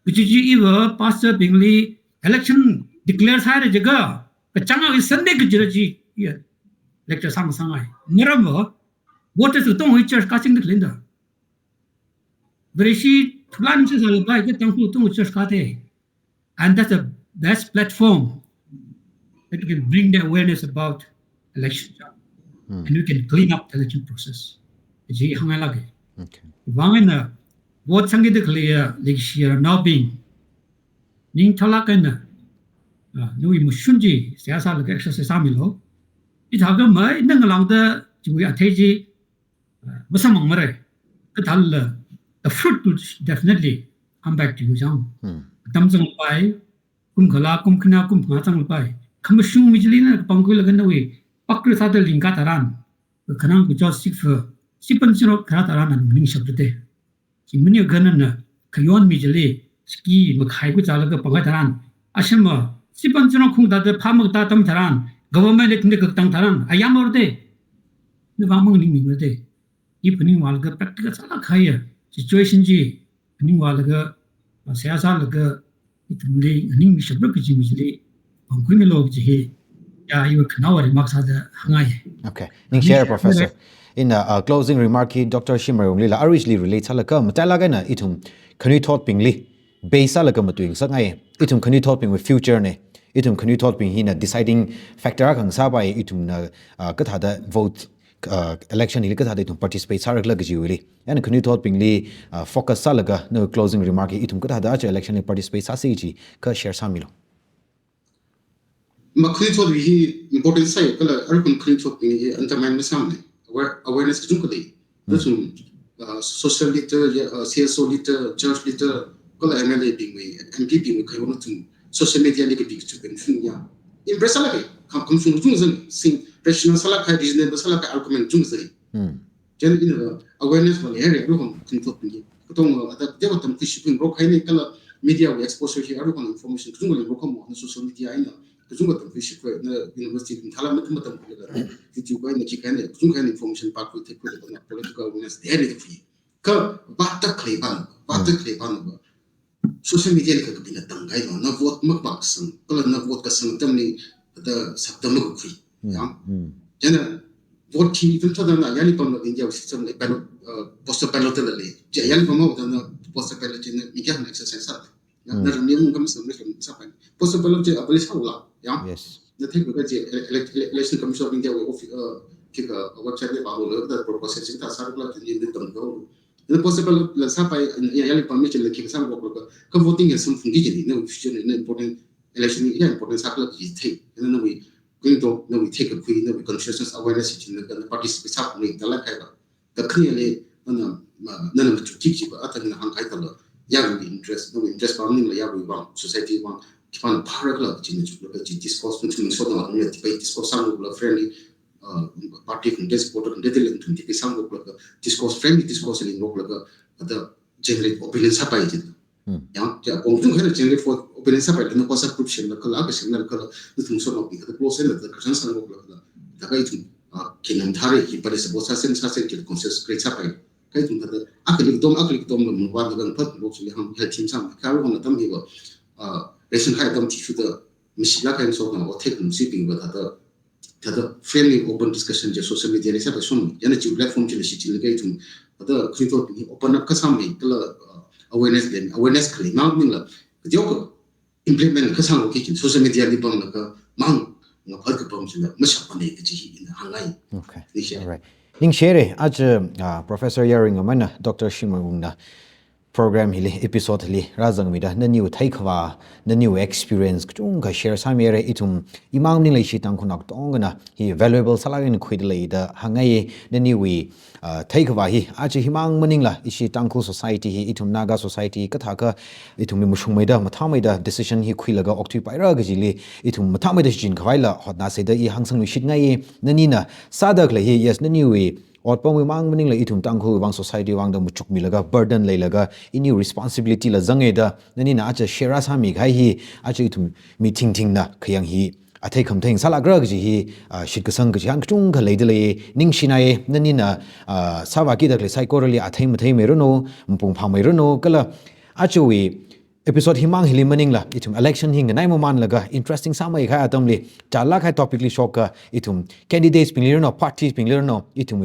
Kaji chi iva pastor bingli election declare sāhaira jiakha, kachāng akha Sunday kajira chi, ya, lecture sāngasakngai. Maramva, voters katong hi church kachingda khalei da. Vareshi thulan sāsālapai, kha Tangkhul katong church kate. And that's the best platform that you can bring the awareness about election. Hmm. And you can clean up the election process. Chi hāngngailāka. Okay. Chiwuivang eina vote sangkida khaleiya leikashiya ramnaobing. Ningtharlāk eina, ah, nawui mashun chi seihā sālaga exercise sāmilu. Hithākha mai, na ngalāngda chiwui athei chi, ah, masāmangmara. Kathālala, the fruit will definitely come back to you jang. Hmm. Atam zangpai, kum kala, kum khana, kum phangā zangpai. Khamashung mi chili na kapangkhuilaga nawui pakra sāda lingkā tharan, kakhanang kachot sikfa, sipan sinrok kharā tharan nana ningshapra de. Chi maning kha nana khayon mi chili, siki makhai khuizālaga pangkhui tharan, ashama, sipan sinrok khungda da phā makatā atam tharan, government li tingda kaktang tharan, ayamra de. Nawui vang maningmira de. I phaningvālaga practical sālāk kahaiya situation chi phaningvālaga, ah, seihā sālaga, ithumli nganingmishapra kaji mi chili pangkhuimilu kaji hi, ya, iwui khanaowa remark sāda hāngngai. Okay. Ningshi, Professor. Ina, uh, closing remark hi Doctor Shimrayonglila aruishili relate sālaga, matailāk eina ithum khanuithotbingli base sālaga matuingasakngai. Ithum khanuithotbingwui future ne. Ithum khanuithotbing hina deciding factor akha ngasāpai, ithumna, uh, kathāda vote, uh, election hili kathāda ithum participate sārakhala kajiwuili. Eina khanuithotbingli, uh, focus sālaga, nawui closing remark hi ithum kathāda aja election li participate sāsi chi kha share sāmilu. Ma khanuithotbing hi important sāi kala aruihon khanuithotbing hi undermine masāmana. Aware-, awareness kachungkha lei. Hmm. Thāda chun, uh, social leader, ya, uh, C S O leader, church leader, kala M L A bingwui, M P bingwui khayon thāda chun social media li kapi kachu kan fin ya. Impress sālāka, kham, khamashung kachungkha zang, sing, rational sālāk kahai, reasonable sālāk kahai argument kachungkha zang. Hmm. Chieina ina awareness va leihaira, aruihon khanuithotbing hi. Katong, uh, ata, deva tamkhuishapra kha haina kala media wui exposure hi aruihon information kachungkha leingarok kha mo, na social media eina kachungkha tamkhuishapra, na university bing thāla mathāda matamkhuilaga, YouTube eina khikha eina, kachungkha eina information pākhui theikhuilaga, na political awareness deri da khui. Kha vātda khalei pāna, vātda khalei pāna va. Social media li kakapina tamkahai no, na vote makavā kasang, kala na vote kasang atamli, kathāda sakda makakhui. Hmm. Ya. Hmm. Chieina vote hi ithum thāda na yāli pamla India wui system li ballot, uh, postal ballot la lei. Chi yāli pamhaoda na postal ballot china mi kayāna exercise sā. Ya, hmm, na ramli ungkam sāmei sāpai. Postal ballot chi abali sāula. Ya. Yes. Na theikhui kaji ele-, ele-, ele-, Election Commission of India wui offi-, uh, khikha website li pāhaolu, kathāda process chi kathāda sārakhala china tamhaolu. Na postal ballot la sāpai, ya, yāli pam mi chila khikha sāngarokla, kha voting hi samphangki kajina, na future na important election hi important sākhala kaji thei. Na nawui khanuithot, nawui theikakhui, nawui consciousness awareness china na participate sāphungra da lāk kahai va. Kakhane li, nana, ma, nana machukki kaji va, ata nana hāngkahai thāla, yarui interest, nawui interest pam maningla yarui vang, society vang, khipāna phāra khala kachi machuklaga chi discourse, ningshot ningshotna debate discourse sāngarokla friendly, uh, party khangatei, supporter khangatei chili ithum debate sāngaroklaga, discourse, friendly discourse li ngaroklaga, thāda generate opinion sāpai chi. Hmm. Yang, ya, kong tung khala generate for opinion sāpai, thāda WhatsApp group semla khala, akha semla khala, ithum ningshotna pi, thāda close la, thāda kachang sāngarokla khala, thākha ithum, uh, kingam thāre, hi pare support sāsen, sāsen, ki consensus create sāpai. Kha ithum thāda, akhali katom, akhali katomla mavātlaga phat lo chili hāng, hi thim sāmei. Kha lo na atam hiva, ah, ration khai atam tissue da, misi la khai so na, o thek misi bing va thāda, thāda friendly open discussion je social media li sāda shon, yana chi platform chili shichinlaga ithum, thāda khanuithot bing open up kasāmei, kala, ah, awareness le, awareness khalei mang maningla, kajo ka implement kasāngarok ki kin social media li pamlaga mang ngaphat kapam chila mashapmanei kachi hi ina hāngngai. Okay. Ningshi. All right. Ningshire, aja, ah, Professor Yaruingameina, Doctor Shimreiwungna program hili, episode hili rāzangmida, naniwui theikhavā, naniwui experience kachungkha share sāmire, ithum imang maningla ishi Tangkhulnao katongana hi valuable sālāk eina khuida leida hāngngai, naniwui, ah, theikhavā hi, aja himang maningla ishi Tangkhul society hi, ithum Naga society kathākha ithumwui mashungmeida, mathāmeida decision hi khuilaga okthuipaira kajili, ithum mathāmeida shichin khavaila hotnāsei da i hāngsangluishitngai, nanina sāda khalei hi, yes, naniwui otpamwui mang maningla ithum Tangkhulwui vang society vang da machukmilaga, burden leilaga, iniwui responsibility la zanga da, nanina aja share sāmi kahai hi, aja ithum mi thingthingna khayang hi, athei khamathei sālākra kaji hi, ah, shitkasang kachihān kachungkha leida lei, ningshinai, nanina, ah, sāvākida khalei saikorali athei matheimeiranu, mapung phāmeiranu, kala ajawui episode himang hili maningla, ithum election hi nganai mamanlaga, interesting sāmei kahai atamli, chālāk kahai topic li shoka, ithum candidates bingli ranu, parties bingli ranu, ithum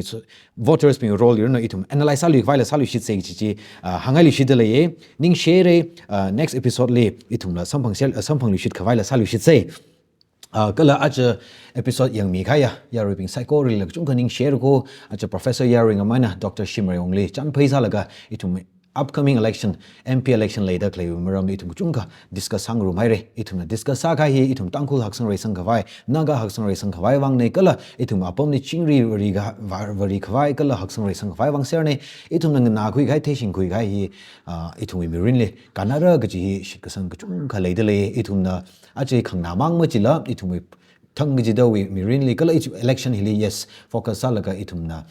voters bing role li ranu, ithum analyze sālui khavaila sāluishitsei kaji chi, ah, hāngngailuishitda leiye, ningshire, ah, next episode li, ithumla samphang share, ah, samphangluishit khavaila sāluishitsei. Ah, kala aja episode yangmi kahaiya, yaruibing saikoralila kachungkha ningshire ko, aja Professor Yaruingameina, Doctor Shimreiwungli, chānphai sālaga, ithum upcoming election, M P election leida khalei maramli ithum kachungkha discuss sāngarumhaire, ithumna discuss sākahai hi, ithum Tangkhul haksang reisang khavai, Naga haksang reisang khavai vangnei kala, ithum apamli chingri vari ka, va-, vari khavai kala haksang reisang khavai vang sernei, ithumna nganākhui kahai, theishingkhui kahai hi, ah, ithumwui mirinli, kannara kaji hi shitkasang kachungkha leida lei, ithumna, aja khanganā mang machila, ithumwui thang kachidawui mirinli, kala ichu election hili, yes, focus sālaga ithumna,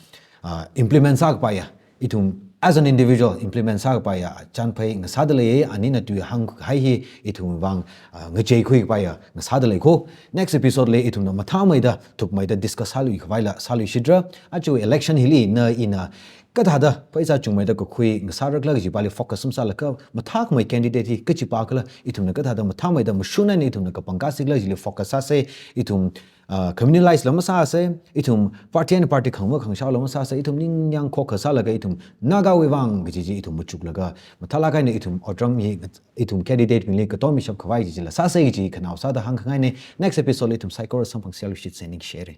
ah, implement sākapaiya, ithum as an individual implement sākapaiya, chānphai ngasāda lei, anina tui hāngkahai hi, ithum vang, ah, ngacheikhui kapaiya, ngasāda lei ko. Next episode li ithumna mathāmeida, thukmeida discuss sālui khavaila, sāluishitra, aja election hili, na ina, kathāda, pheisā chungmeida kakhui, ngasārakhala kaji pali focus masālaga, mathākhamei candidate hi, kachi pa khala, ithumna kathāda, mathāmeida, mashun eina ithumna kapangkā sikhala kajili focus sāsei, ithum, ah, communalize la masāsei, ithum party eina party khangma khangshaola masāsei, ithum ningyāng khokha sālaga ithum Nagawui vang kaji chi ithum machuklaga, mathālāk eina ithum otram hi, ithum candidate bingli katom mishap khavai kajila sāsei kaji khanao sāda hāngkhangaine, next episode li ithum saikora samphang share luishitsei, ningshire.